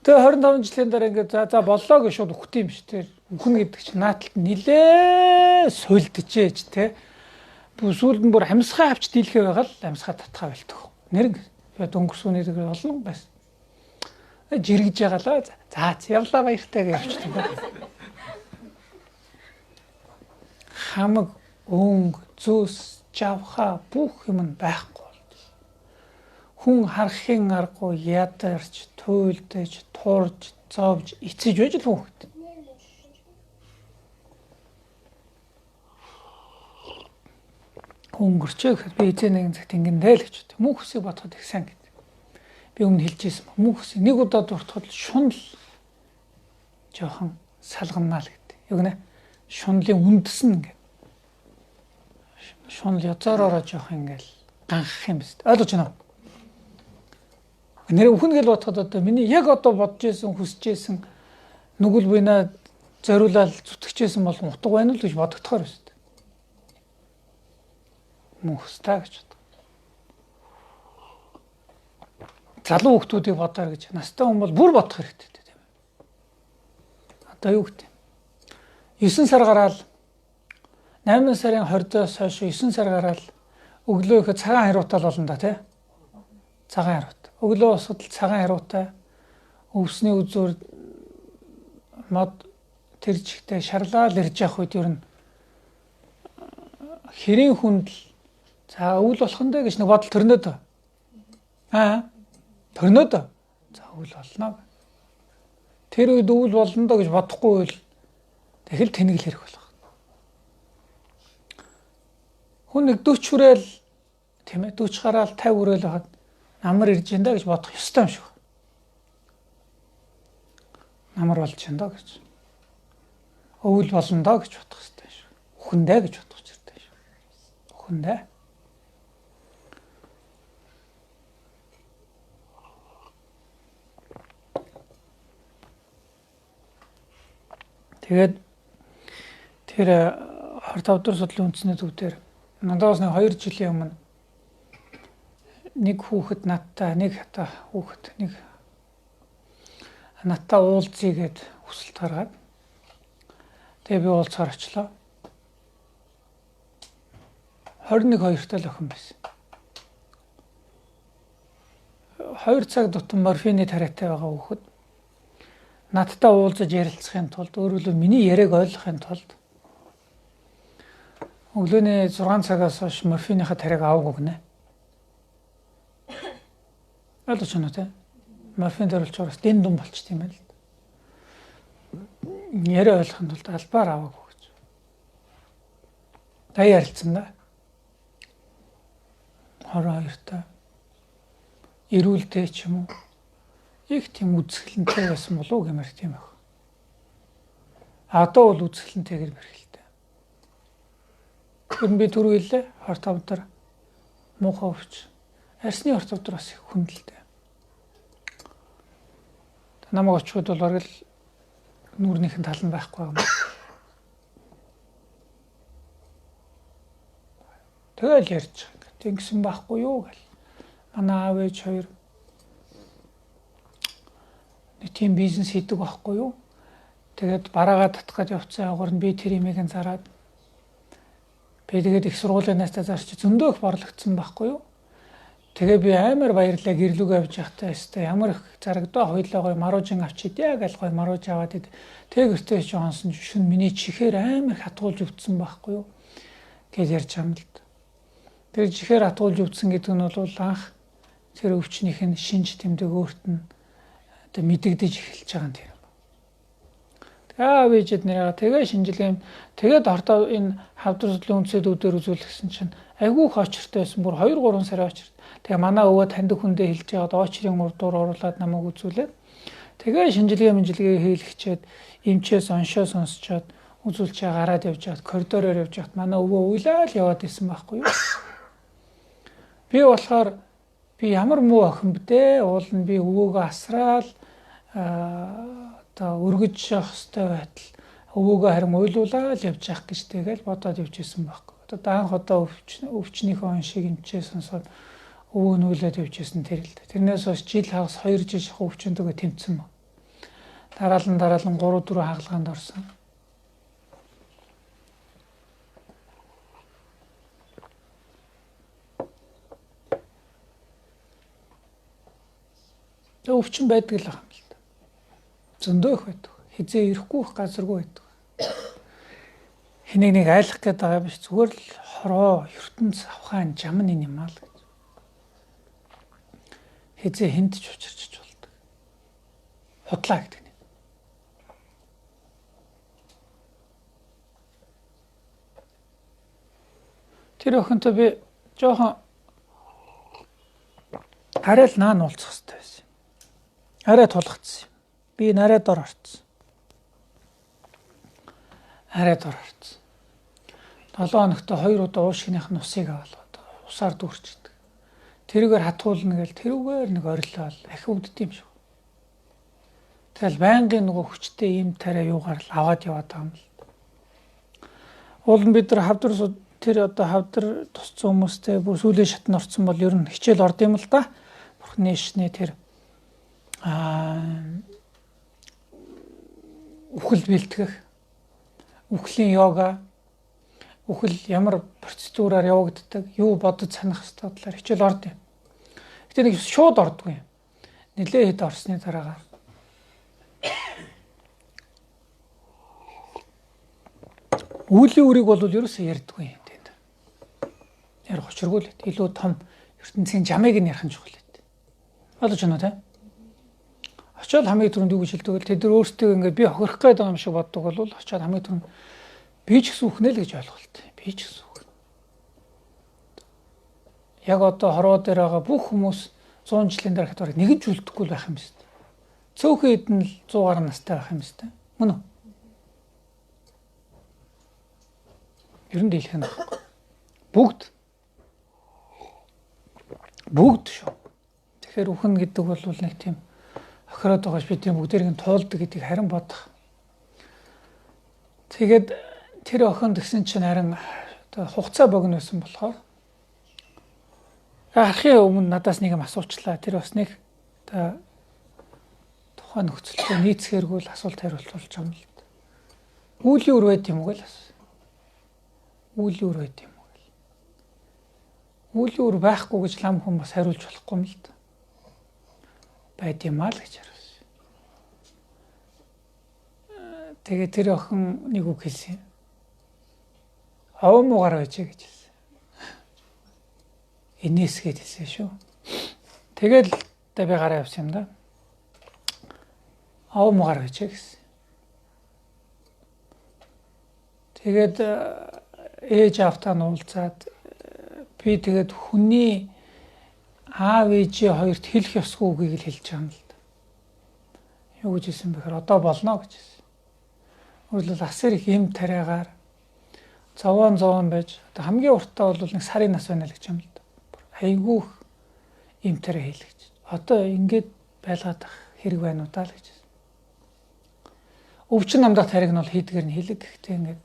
Тэгээ 25 жилийн дараа ингээд за боллоо гэж шууд үхт юм биш тэр. Үхнэ гэдэг чинь нааталт нилээ сулджээж те. Сүүлд нь бүр амьсгаа авч дийлхээ байгаа л амьсгаа татхаа болтох. Нэрнг би өнгөрсөн үнийг олон байсан. Жиргэж байгаа лаа. За явлаа баяртай гэж явчихсан. Хамаг өнгө, зүс, жавхаа бүх юм нь байхгүй болж. Хүн харахын аргагүй ядарч, туйлдэж, туурж, зовж, эцэж байж л хүүхэд. Хүн өнгөрчөө гэхэд би эзэн нэгэн цагт ингэндээ л гэж боддог. Мөнх хүсийг бодоход их сайн гэдэг. Би өмнө хэлж ирсэн. Мөнх хүсийг нэг удаа дуртахад шунал жоохон салганнаа л гэдэг. Юу гэнэ? Шунлын үндэс нь ингээд шунал язоороо жоох ингээл ганхах юм биз. Ойлгож байна уу? Нэр өхөн гэл бодоход одоо миний яг одоо бодож исэн, хүсэж исэн нүгэл буйнаа зориулаад зүтгэжсэн болгон утга байна уу гэж бодогдохоор байна. Мөн хүстэй гэж бод. Залуу хүмүүсийг бодоор гэж настай хүн бол бүр бодох хэрэгтэй тийм ээ. Одоо юу гэдэг 9 сар гараал 8 сарын 20-оос хойш 9 сар гараал өглөө их цагаан хариутай болно да тий. Цагаан хариут. Өглөө босоход л цагаан хариутай өвсний үзүүр мод тэр чигтээ шарлаал ирж явах үед ер нь хэрийн хүнд л за өвөл болох нь дээ гэж нэг бодол төрнөө дөө. Аа төрнөө дөө. За өвөл болно. Тэр үед өвөл болно доо гэж бодохгүй байвал дахил тэнэгэл хэрэг болох. Хүн нэг 40 хүрээл тийм ээ 40 гараал 50 хүрээл байхад намар ирж энэ гэж бодох ёстой юм шиг. Намар болж энэ доо гэж. Өвөл болно доо гэж бодох ёстой юм шиг. Үхэндээ гэж бодох хэрэгтэй шүү. Үхэндээ. Тэгээд тэр 25 дугаар судлалын үндэсний төв дээр надад бас нэг 2 жилийн өмнө нэг хүүхэд надтай нэг хата хүүхэд нэг надтай уулзъя гэд хүсэлт гаргаад тэгээ би уулзахаар очлоо. 21 2-тай л охин байсан. 2 цаг дутам морфины тариатай байгаа хүүхэд надтай уулзаж ярилцахын тулд өөрөөр хэлбэл миний яриаг ойлгохын тулд өглөөний 6 цагаас хойш морфиныхаа тариаг аваагүй гинэ. Ойлгож байна уу те? Морфин дөрвөлчөөр бас дэн дун болчт юм байна л. Яриа ойлгохын тулд албаар аваагүй гэж. Та ярилцсан да. 22-та эрүүлдэ ч юм уу их тийм үзэсгэлэнтэй байсан болов уу гэмээр тийм байх. Одоо бол үзэсгэлэнтэйгэр бэрхэлтэй. Тэр би түрүү хэллээ 25 дээр муухай өвч. Арсны 25 дээр бас их хүндэлтэй. Намайг очиход бол бараг л нүүрнийхэн тал нь байхгүй юм. Тэгэл ярьж байгаа. Тэнгисэн байхгүй юу гэл. Манай аав ээж хоёр нэг тийм бизнес хийдэг байхгүй юу? Тэгээд бараагаа татах гэж явцсан явгаар нь би тэр имийг нь зараад Би тэгээд их сургуулийн настай зарч зөндөө их борлогдсон байхгүй юу? Тэгээ би амар баярлаа гэрлүүгээ авч явахдаа өстой ямар их зарагдаа хоёлоо гоё маруужин авчид яг аль гоё марууж аваад ид. Тэг гэртээ чи онсон чи шүн миний чихээр амар хатгуулж өвдсөн байхгүй юу? Гэж ярьж байгаа юм л да. Тэр чихээр хатгуулж өвдсөн гэдэг нь бол анх тэр өвчнийх нь шинж тэмдэг өөрт нь одоо мэдэгдэж эхэлж байгаа юм тэр. Тэгээ ээжэд нэрээ тэгээ шинжилгээ тэгээд ордоо энэ хавдар судлалын үндсэд үүдээр үзүүлсэн чинь айгүй их очиртой байсан, бүр 2 3 сарын очирт. Тэгээ манай өвөө таньдаг хүндээ хэлж байгаад очрын урдуур оруулаад намайг үзүүлээд тэгээ шинжилгээ мэнжилгээ хийлгчээд эмчээс оншоо сонсчоод үзүүлчээ гараад явж байхад коридороор явж байхад манай өвөө уйлаа л яваад исэн байхгүй юу. Би болохоор би ямар муу охин бдэ, уул нь би өвөөгөө асраал одоо өргөж явах хэвээр байтал өвөөгөө харин уйлуулаад явж явах гэж тэгэл бодоод явж исэн байхгүй. Одоо даанх одоо өвчнийхөө оншиг эмчээ сонсоод өвөө нүүлээд явж исэн тэр л. Тэрнээс хойш жил хагас 2 жил шахуу өвчнөдөгөө тэмцсэн баг. Дараалан 3 4 хагалгаанд орсон. Тэгээ өвчин байдаг л байгаа юм л да. Зөндөө их байдаг. Хизээ ирэхгүй их газаргүй байдаг. Хэнийг нэг айлах гээд байгаа биш, зүгээр л хорвоо ертөнц авхаан жам нь юм аа л гэж. Хизээ хүнд ч учирч болдог. Худлаа гэдэг нь. Тэр охинтой би жоохон арай л наан уулзах хэрэгтэй байсан. Арай тулгацсан юм. Би нарай дор орцсон. Арай дор орцсон. 7 хоногт 2 удаа уушгиных нь усыг аваад усаар дүүрчдэг. Тэрүүгээр хатгуулна гээл тэрүүгээр нэг орилол ахи өвддөг юм шиг. Тэгэл байнгын нөгөө хүчтэй ийм тариа юугаар л аваад яваад байгаа юм л. Уул нь бид нар хавдар тэр одоо хавдар тусцсан хүмүүстэй бүр сүүлийн шатнд орцсон бол ер нь хичээл орд юм л да. Бурхны ишний тэр үхэл бэлтгэх, үхлийн йога, үхэл ямар процедураар явагддаг, юу бодож санах ёстой талаар хичээл орд юм. Гэтэ нэг шууд ордгүй юм. Нилээ хэд орсны дараагаар үлийн үрийг бол ерөөсөө ярьдгүй юм тэнд. Ярих учиргүй л илүү том ертөнцийн жамыг нь ярих нь чухал байт. Ойлгож байна уу те? Очоод хамгийн түрүүнд юу гэж хэлдэг вэ? Тэд нар өөрсдөө ингээд би хохирох гээд байгаа юм шиг боддог бол очоод хамгийн түрүүнд би ч гэсэн үхнэ л гэж ойлголт. Би ч гэсэн үхнэ. Яг одоо хорвоо дээр байгаа бүх хүмүүс 100 жилийн дараа хэд бараг нэг ч үлдэхгүй байх юм биш үү? Цөөхөн хэд нь л 100 гаруй настай байх юм биш үү? Мөн үү? Ер нь дийлэх нь байхгүй. Бүгд шүү. Тэгэхээр үхэн гэдэг бол нэг тийм охироод байгаа ш бидний бүгдээрийг нь туулдаг гэдгийг харин бодох. Тэгээд тэр охин тэгсэн чинь харин одоо хугацаа богино байсан болохоор архын өмнө надаас нэг юм асуучлаа. Тэр бас нэг одоо тухайн нөхцөлтэй нийцхээргүй л асуулт хариулт болж байгаа юм л да. Үүлийн үр байд юм уу гэл асуусан. Үүлийн үр байд юм уу гэл. Үүлийн үр байхгүй гэж лам хүн бас хариулж болохгүй юм л да. Байд юм аа л гэж хариулсан. Тэгээ тэр охин нэг үг хэлсэн. Овоо муугар байжээ гэж хэлсэн. Инээсгээд хэлсэн шүү. Тэгэл би гараа явсан юм да. Овоо муугар байжээ гэсэн. Тэгээд ээж аавтаа нь уулзаад би тэгээд хүний аав ээжээ хоёрт хэлэх ёсгүй үгийг л хэлж байгаа юм л да. Юу гэж хэлсэн бэхээр одоо болно гэж хэлсэн. Өөрөлдөл асар их эм тариагаар зовоон байж одоо хамгийн уртаа бол нэг сарын нас байна л гэж юм л да. Айгүй их эм тариа хийлгэж. Одоо ингэж байлгаад ах хэрэг байна уу даа л гэж хэлсэн. Өвчин намдах тариг нь бол хийдгээр нь хийлэг гэхдээ ингээд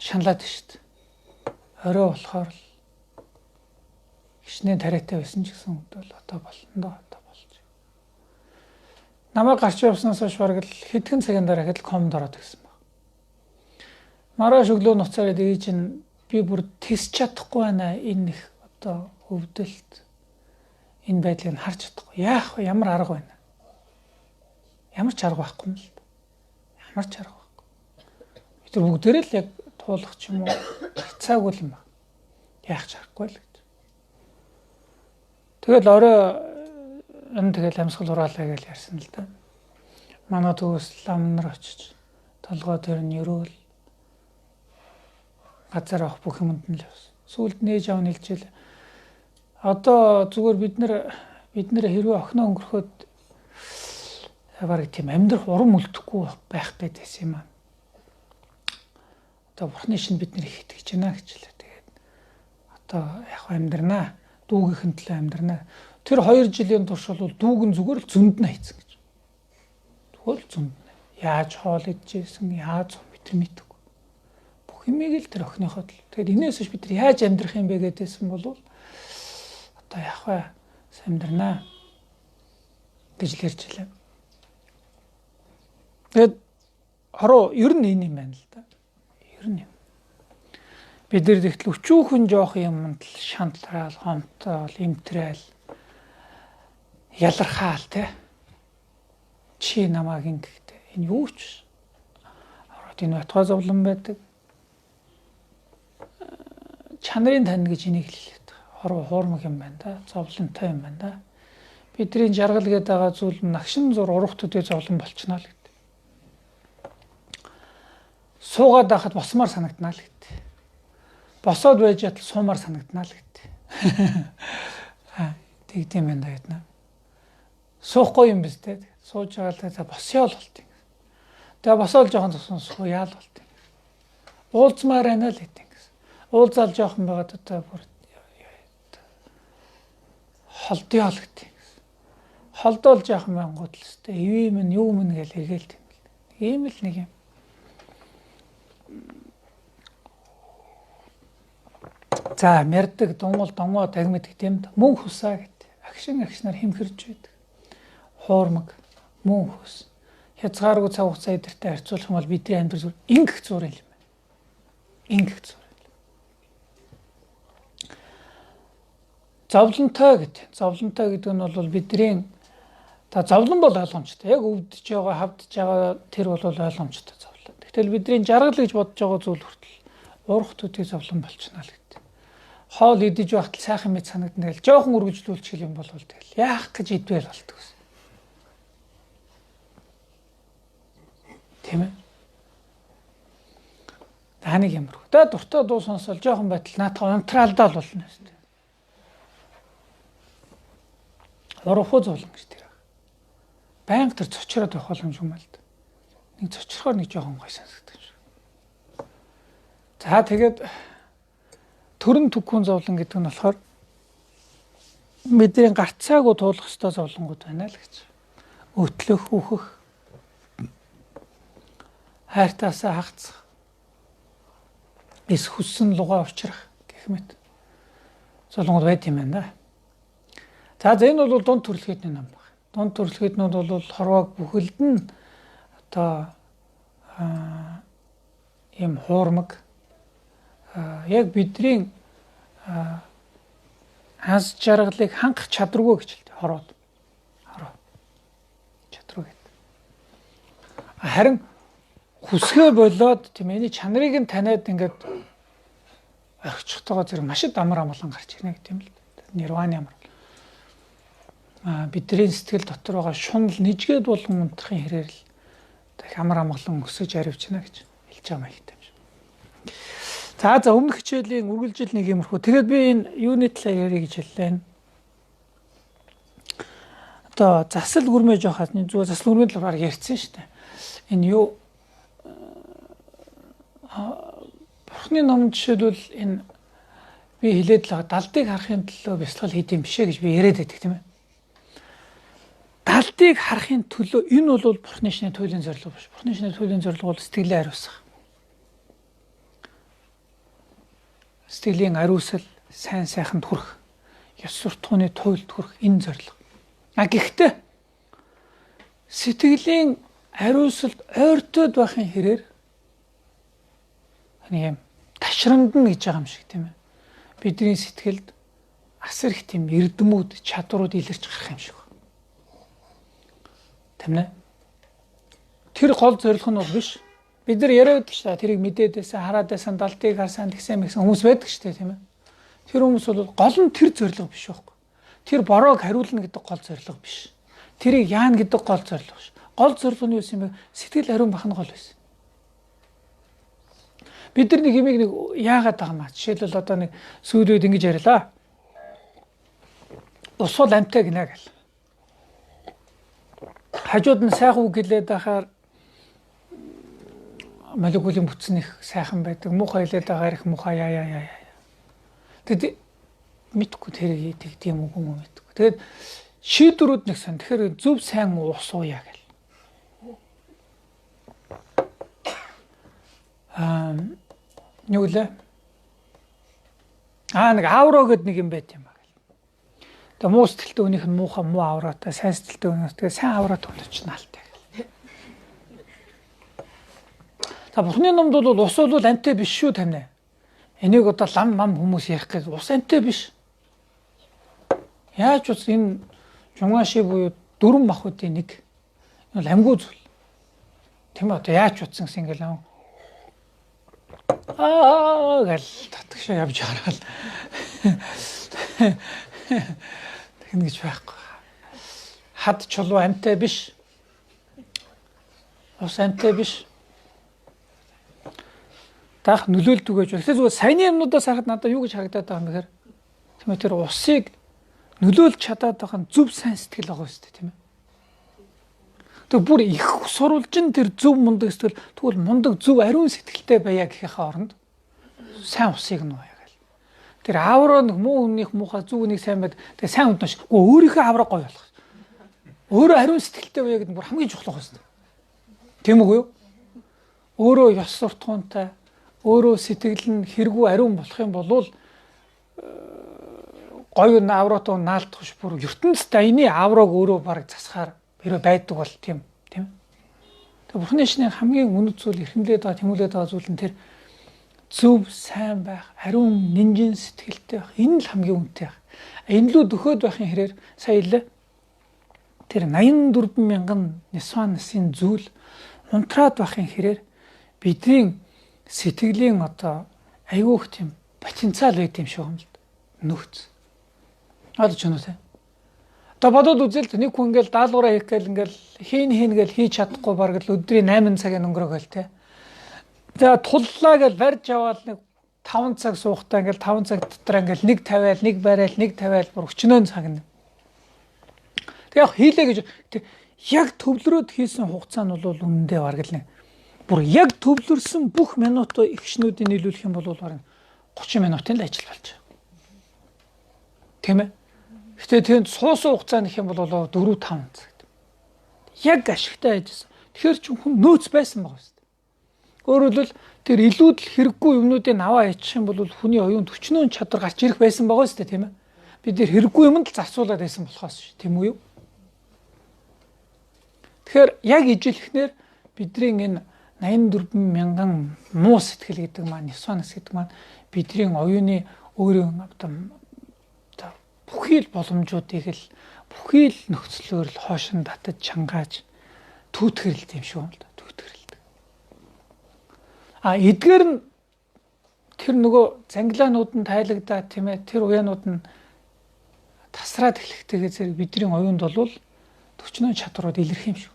шаналаад шүү дээ. Орой болохоор л хичнээн тариатай байсан ч гэсэн бол одоо болно доо одоо болж. Намайг гарч явснаас хойш бараг л хэдхэн цагийн дараа хэд л комд ороод ирсэн баг. Маргааш өглөө нуцаараад ээж нь би бүр тэсч чадахгүй байна энэ их одоо өвдөлт энэ байдлыг харж чадахгүй. Яах вэ? Ямар арга байна? Ямар ч арга байхгүй юм л. Ямар ч арга байхгүй. Бид нар бүгдээрээ л яг туулах ч юм уу цаагүй юм байна. Яах ч аргагүй л гэж. Тэгэл орой энэ тэгэл амьсгал хураалаа гэж ярьсан л да. Манай төвөөс лам нар очиж толгой дээр нь өрөөл газар авах бүх юмд нь л явсан. Сүүлд нээж аав нэлжээл. Одоо зүгээр бид нар хэрвээ охиноо өнгөрөхөд бараг тийм амьдрах урам үлдэхгүй байх гэдээсэн юм аа. Одоо бурхны шинэ бид нэр их итгэж байна гэж хэлээ. Тэгээд одоо яг амьдрнаа. Дүүгийнхэн төлөө амьдрнаа. Тэр 2 жилийн турш бол дүүг нь зүгээр л зөнд нь хайцсан гэж. Зүгээр л зөнд нь. Яаж хоол идчихсэн, яаж бид нар мэддэг. Бүх юмыг л тэр охиныхоо төл. Тэгээд энэс хойш бид нар яаж амьдрах юм бэ гэдээсэн бол одоо яах вэ? Амьдрнаа гэж л ярьж байлаа. Тэгээд хороо ер нь энэ юм байна л да. Ер нь юм. Бид нар тэгтэл өчүүхэн жоох юмд л шантрал, хомтол, эмтрээл, ялархаал те. Чи намайг ингэхдээ энэ юу ч ороод энэ байтугай зовлон байдаг. Чанарын тань гэж энийг л хэлээд байгаа. Хороо хуурмаг юм байна да. Зовлонтой юм байна да. Бидний жаргал гэдэг байгаа зүйл нь нагшин зур урах төдий зовлон болчихно л гэдэг. Суугаад байхад босмоор санагдана л гэдэг. Босоод байж ятал суумаар санагдана л гэдэг. Аа тэгдэм юм да гэднэ. Суухгүй юм биз дээ. Сууж байгаа л за босъё л болт юм. Тэгээ босоол жоохон тусан сууяа л болт юм. Уулзмаар байна л гэдэг. Уулзаал жоохон байгаад одоо бүр холдъё л гэдэг. Холдоол жоохон байнгут л өстэй. Ивэ минь юу минь гэж эргээл тийм л. Ийм л нэг юм. За мэрдэг, дунгуул, донгоо, тагмид гэдэг юм. Мөн хусаа гэдэг. Агшин агшнаар хэмхэрж байдаг. Хуурмаг, мөн хус. Хязгааргүй цаг хугацаа эдэртэй харьцуулах юм бол бидний амьдрал зүгээр ингэх зур юм байна. Ингэх зур. Зовлонтой гэдэг. Зовлонтой гэдэг нь бол бидний та зовлон бол ойлгомжтой. Яг өвдөж байгаа, хавдж байгаа тэр бол ойлгомжтой зовлон. Гэтэл бидний жаргал гэж бодож байгаа зүйл хүртэл урах төдий зовлон болчихно л гэдэг. Хоол идэж байхад сайхан мэт санагдана гэл жоохон үргэлжлүүлчих юм бол тэгэл яах гэж идвэл болтго гэсэн. Тийм ээ. Тааныг ямар. Тэ дуртай дуу сонсол жоохон байтал наатах унтраалдаа л болно шүү дээ. Урах уу зовлон гэж тэр. Байнга тэр цочроод байх боломж юм л да. Нэг цочрохоор нэг жоохон гой сонсогдох юм шиг. За тэгээд төрөн түгхэн зовлон гэдэг нь болохоор бидний гарцаагүй туулах ёстой зовлонгууд байна л гэж. Өтлөх, үхэх, хайртаасаа хагцах, эс хүссэн лугаа учрах гэх мэт зовлонгууд байд юм байна да. За энэ бол дунд төрөлхийдний ном баг. Дунд төрөлхийднүүд бол хорвоог бүхэлд нь одоо ийм хуурмаг яг бидний аз жаргалыг хангах чадваргүй гэж хэлдэг хорвоод. Хорвоо. Чадваргүй гэдэг. Харин хүсгээ болоод тийм энэ чанарыг нь таниад ингээд орхичихтойгоо зэрэг маш амар амгалан гарч ирнэ гэдэг юм л. Нирваны амар. Бидний сэтгэл дотор байгаа шунал нэжгээд болгон унтрахын хэрээр л их амар амгалан өсөж аривчна гэж хэлж байгаа маягтай юм шиг. За өмнөх хичээлийн үргэлжил нэг юмрхүү. Тэгээд би энэ юуны талаар ярих гэж хэллээ. Одоо засал гүрмээ жоохоо зүгээр засал гүрмээ талаар ярьсан шүү дээ. Энэ юу Бурхны ном жишээлбэл энэ би хэлээд л байгаа далдыг харахын төлөө бясалгал хийдэм бишээ гэж би яриад байдаг тийм ээ. Далдыг харахын төлөө энэ бол Бурхны шинэ туйлын зорилго биш. Бурхны шинэ туйлын зорилго бол сэтгэлээ ариусгах. Сэтгэлийн ариусал сайн сайханд хүрэх, ёс суртахууны туйлд хүрэх энэ зорилго. А гэхдээ сэтгэлийн ариусалд ойртоод байхын хэрээр Нэг юм ташрамдна гэж байгаа юм шиг, тийм ээ. Бидний сэтгэлд асар их тийм эрдэмүүд, чадварууд илэрч гарах юм шиг байна. Тийм ээ. Тэр гол зорилго нь бол биш. Бид нар яриад байдаг шүү дээ. Тэрийг мэдээд байсан, хараад байсан, далтыг харсан, тэгсэн мэгсэн хүмүүс байдаг шүү дээ, тийм ээ. Тэр хүмүүс бол гол нь тэр зорилго биш байхгүй. Тэр бороог хариулна гэдэг гол зорилго биш. Тэрийг яана гэдэг гол зорилго биш. Гол зорилго нь юу юм бэ? Сэтгэл ариун байх нь гол байсан. Бид нар нэг юмыг нэг яагаад байгаа юм аа? Жишээлбэл одоо нэг сүүл үед ингэж ярьлаа. Ус бол амьтай гинэ гэл. Хажууд нь сайхан үг хэлээд байхаар молекулын бүтц нь их сайхан байдаг. Муухай хэлээд байгаа их муухай яа яа яа яа. Тэгэд мэдгүй тэрийг тэгдэм үг юм уу мэдгүй. Тэгээд шийдвэрүүд нэг сан. Тэгэхээр зөв сайн ус ууя гэл. Аа юу лээ? Аа нэг авро гэд нэг юм байт юм аа гэл. Тэгээ муу сэтгэлтэй хүнийх нь муухай муу авраатай, сайн сэтгэлтэй хүнийх тэгээ сайн авраатай хүн ч наалтай гэл. За Бурхны номд бол ус бол амьтай биш шүү тамина. Энийг одоо лам мам хүмүүс ярих гэж ус амьтай биш. Яаж ус энэ жунгаши буюу дөрвөн махбодын нэг энэ бол амьгүй зүйл. Тийм ээ одоо яаж утсан гэсэн ингээл аа гэл татгшаа явж хараад тэгнэ гэж байхгүй. Хад чулуу амьтай биш. Ус амьтай биш. Даах нөлөөлдөг гэж. Тэгэхээр зүгээр саяны юмнуудаас харахад надад юу гэж харагдаад байгаа юм бэхээр тийм ээ тэр усыг нөлөөлж чадаад байгаа нь зөв сайн сэтгэл байгаа шүү дээ, тийм ээ. Тэр бүр их сурвалжин тэр зөв мундаг сэтгэл тэгвэл мундаг зөв ариун сэтгэлтэй байя гэхийнхээ оронд сайн усыг нь ууя гэл. Тэр авраа нэг муу хүнийх муухай зөв хүнийг сайн байд тэгээ сайн хүнд маш үгүй өөрийнхөө авраа гоё болох. Өөрөө ариун сэтгэлтэй байя гэдэг нь бүр хамгийн чухал байх шүү дээ. Тийм үгүй юу? Өөрөө ёс суртахуунтай, өөрөө сэтгэл нь хэрэгүү ариун болох юм бол гоё авраатай наалдах биш бүр ертөнцийн дайны аврааг өөрөө бараг засахаар хэрэг байдаг бол тийм тийм. Тэгээ Бурхны шинэ хамгийн үнэт зүйл эрхэмлээд байгаа тэмүүлээд байгаа зүйл нь тэр зөв сайн байх, ариун нинжин сэтгэлтэй байх. Энэ л хамгийн үнэтэй байх. Энэ лүү дөхөөд байхын хэрээр сая хэллээ. Тэр 84 мянган нисван насын зүйл унтраад байхын хэрээр бидний сэтгэлийн одоо айгүйх тийм потенциал байд юм шиг юм л нөхц. Одоо ч юм уу те. Одоо бодоод үзэл нэг хүн ингээл даалгавраа хийх гээл ингээл хийн хийн гээл хийж чадахгүй бараг л өдрийн 8 цагийн өнгөрөөгөл те. За туллаа гэж барьж аваад нэг 5 цаг суухтаа ингээл 5 цаг дотор ингээл нэг тавиал нэг барайл нэг тавиал бүр өчнөөн цаг нь. Тэг яг хийлээ гэж яг төвлөрөөд хийсэн хугацаа нь бол үнэндээ бараг л нэг бүр яг төвлөрсөн бүх минут эгшнүүдийг нийлүүлэх юм бол бараг 30 минутын л ажил болж байгаа. Тийм ээ. Гэтэ тэнд суусан хугацаа нэх юм бол 4 5 цаг. Яг ашигтай ажилласан. Тэгэхээр ч хүн нөөц байсан байгаа шүү дээ. Өөрөөр хэлбэл тэр илүүдэл хэрэггүй юмнуудыг аваа хийчих юм бол хүний оюун төчнөөн чадвар гарч ирэх байсан байгаа шүү дээ, тийм ээ. Бид нэр хэрэггүй юмд л зарцуулаад байсан болохоос ш, тийм үү юу? Тэгэхээр яг ижилхнэр бидний энэ 84 мянган муу сэтгэл гэдэг маань, нисванас гэдэг маань бидний оюуны өөрийн одоо бүхий л боломжуудыг л бүхий л нөхцлөөр л хоошин татаж чангааж түүтгэрэлт юм шиг юм л да, түүтгэрэлт. А эдгээр нь тэр нөгөө зангилаанууд нь тайлагдаад тийм ээ тэр уяанууд нь тасраад эхлэхтэйгээ зэрэг бидний оюунд бол төчнөө чадварууд илэрх юм шиг.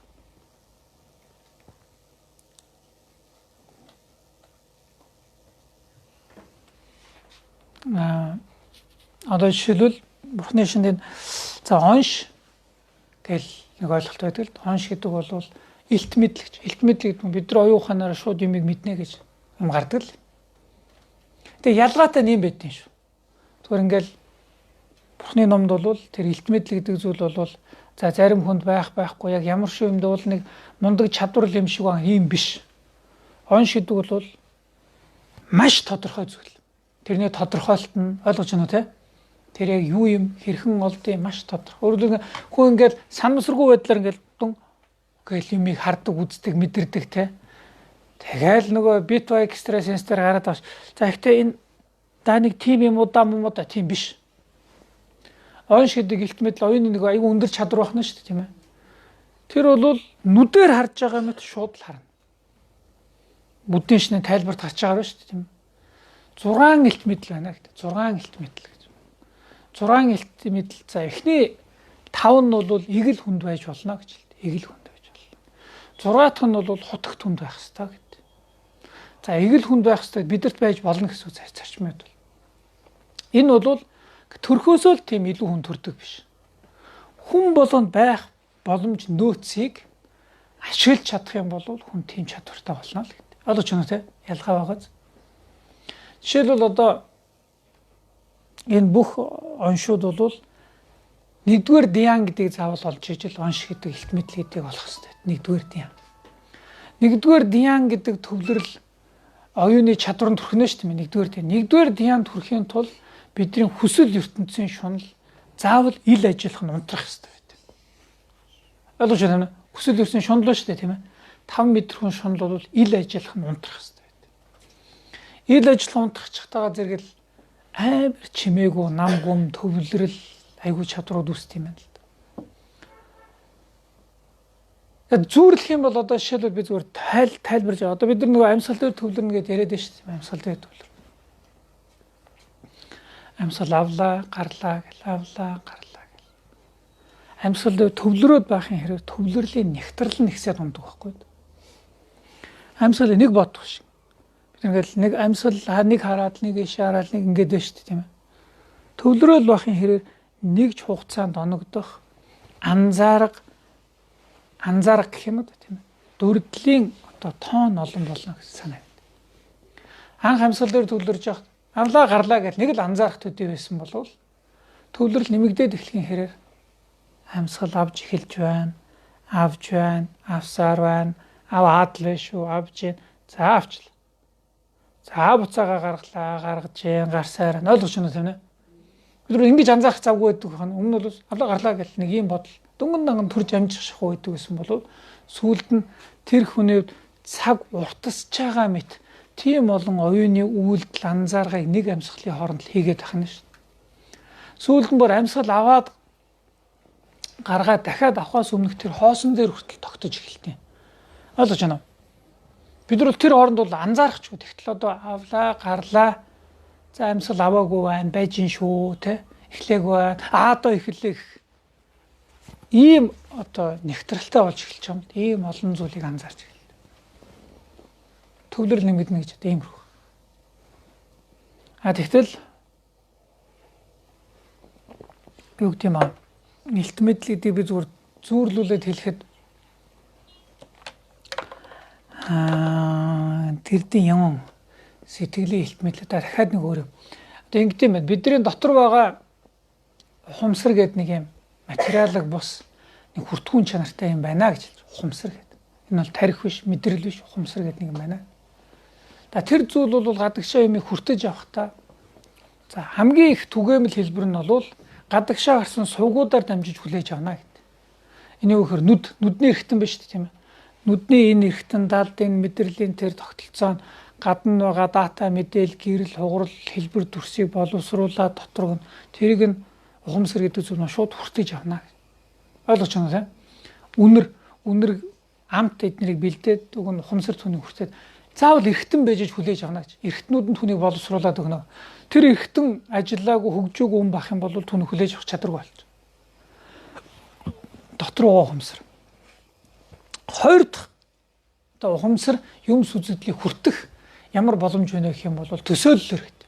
Аа одоо жишээлбэл Бурхны шинэнд за онш гэл нэг ойлголт байдаг л онш гэдэг бол илт мэдлэгч. Илт мэдлэг гэдэг нь бид нар оюун ухаанаараа шууд юмыг мэднэ гэж юм гардаг л. Тэгээ ялгаатай нь юм байт юм шүү. Зүгээр ингээл Бурхны номд бол тэр илт мэдлэг гэдэг зүйл бол за зарим хүнд байх байхгүй яг ямар шүү юмд бол нэг мундаг чадвар юм шиг ба ийм биш. Онш гэдэг бол маш тодорхой зүйл. Тэрний тодорхойлолт нь ойлгож байна уу те? Тэр яг юу юм хэрхэн олдсон маш тодорхой. Өөрөлдөн хүн ингээл санамсаргүй байдлаар ингээл дүн гэл юмыг хардаг, үздэг, мэдэрдэг те. Тэгэл нөгөө Bitwise Extra Sense дээр гараад байгаа ш. За гэхдээ энэ да нэг тим юм уу да муу да тийм биш. Онш гэдэг илт мэдл оюуны нэг айгүй өндөр чадвар байна шүү дээ, тийм ээ. Тэр бол нүдээр харж байгаа мэт шууд л харна. Буддийн шинэ тайлбарт гарч байгаа шүү дээ, тийм ээ. 6 илт мэдл байна гэдэг. 6 илт мэдл гэж. 6 илт мэдл. За эхний 5 нь бол эгэл хүнд байж болно гэж хэлдэг. Эгэл хүнд байж болно. 6 дахь нь бол хутагт хүнд байх ёстой гэдэг. За эгэл хүнд байх ёстой бидэрт байж болно гэсэн үг зарчмууд бол. Энэ бол төрхөөсөө л тийм илүү хүн төрдөг биш. Хүн болгонд байх боломж нөөцийг ашиглаж чадах юм бол хүн тийм чадвартай болно л гэдэг. Ойлгож байна уу те? Ялгаа байгааз. Жишээлбэл одоо энэ бүх оншууд бол нэгдүгээр диан гэдгийг заавал олж ижил онш гэдэг илт мэдл гэдгийг олох хэрэгтэй. Нэгдүгээр диан. Нэгдүгээр диан гэдэг төвлөрөл оюуны чадвар нь төрхнө шүү дээ. Нэгдүгээр диан. Нэгдүгээр диан төрхийн тулд бидний хүсэл ертөнцийн шунал заавал ил ажиллах нь унтрах хэрэгтэй байдаг. Ойлгож байна уу? Хүсэл ертөнцийн шунал шүү дээ, тийм ээ. 5 метр хүн шунал бол ил ажиллах нь унтрах хэрэгтэй байдаг. Ил ажиллах унтрахчихтайгаа зэрэг л амар чимээгүй нам гум төвлөрөл айгүй чадрууд үүсдэг юм байна л да. Тэгээд зүүрлэх юм бол одоо жишээлбэл би зүгээр тайлбарж одоо бид нар нөгөө амьсгал дээр төвлөрнө гэдээ яриад байна шүү дээ. Амьсгал дээр төвлөр. Амьсгал авлаа, гарлаа гэл авлаа, гарлаа гэл. Амьсгал дээр төвлөрөөд байхын хэрэг төвлөрлийн нэгтрал нь ихсээд ундаг байхгүй юу? Амьсгал нэг бодох шиг. Бид ингээл нэг амьсгал нэг хараад нэг иш хараад нэг ингээд байна шүү дээ, тийм ээ. Төвлөрөөл байхын хэрэг нэг ч хугацаанд оногдох анзаарга гэх юм уу тийм ээ. Дөрдлийн одоо тоон олон болно гэсэн санаа. Анх амьсгал дээр төвлөрж явахад авлаа гарлаа гэж нэг л анзаарах төдий байсан болвол төвлөрөл нэмэгдээд эхлэхийн хэрээр амьсгал авч эхэлж байна, авч байна, авсаар байна, аваад л байна шүү, авч байна. За авчлаа. За буцаага гаргалаа, гаргаж гин, гарсаар ойлгож байна уу тийм ээ? Бид нар ингэж анзаарах завгүй байдаг байна. Өмнө нь бол авлаа гарлаа гэл нэг ийм бодол дүнгэн данган төрж амжих шахуу байдаг гэсэн болов сүүлд нь тэр хүний цаг уртасч байгаа мэт тийм олон оюуны үйлдэл анзааргааг нэг амьсгалын хооронд л хийгээд байх нь шүү. Сүүлд нь бүр амьсгал аваад гаргаад дахиад авахаас өмнөх тэр хоосон дээр хүртэл тогтож эхэлтийн. Ойлгож байна уу? Бид нар тэр хооронд бол анзаарах ч үгүй. Тэгтэл одоо авлаа, гарлаа. За амьсгал аваагүй байна, байж ин шүү, тэ? Эхлээгүй байна. Аа одоо эхэллээ гэх. Ийм одоо нэгтрэлтэй болж эхэлж байгаа юм. Ийм олон зүйлийг анзаарч эхэллээ. Төвлөрөл нэмэгдэнэ гэж одоо иймэрхүү. А тэгтэл юу гэдэг юм аа? Илт мэдл гэдгийг би зүгээр зүүрлүүлээд хэлэхэд тэрдийн юм сэтгэлийн илт мэдлээ дахиад нэг өөр юм. Одоо ингэдэм юм байна. Бидний дотор байгаа ухамсар гэдэг нэг юм материалыг бус нэг хүртгүүн чанартай юм байна гэж хэлж ухамсар гэдэг. Энэ бол тарих биш, мэдрэл биш, ухамсар гэдэг нэг юм байна. За тэр зүйл бол гадагшаа юмыг хүртэж авахдаа за хамгийн их түгээмэл хэлбэр нь бол гадагшаа гарсан сувгуудаар дамжиж хүлээж авна гэдэг. Энийг өгөхөр нүдний эргэтэн биш тийм ээ. Нүдний энэ эргэтэн далд энэ мэдрэлийн тэр тогтолцоо нь гадна байгаа дата мэдээлэл гэрэл хугарал хэлбэр дүрсийг боловсруулаад дотор нь тэрийг нь ухамсар гэдэг зүйл нь шууд хүртэж авна гэж. Ойлгож байна уу тийм? Үнэр амт эднэрийг бэлдээд уг нь ухамсар түүнийг хүртээд заавал эргэтэн байж хүлээж авна гэж. Эргэтнүүд нь түүнийг боловсруулад өгнө. Тэр эргэтэн ажиллаагүй хөгжөөгүй хүн байх юм бол түүнийг хүлээж авах чадваргүй болж. Дотор байгаа ухамсар. Хоёр дахь одоо ухамсар юм сүзэгдлийг хүртэх ямар боломж байна гэх юм бол төсөөллөөр гэдэг.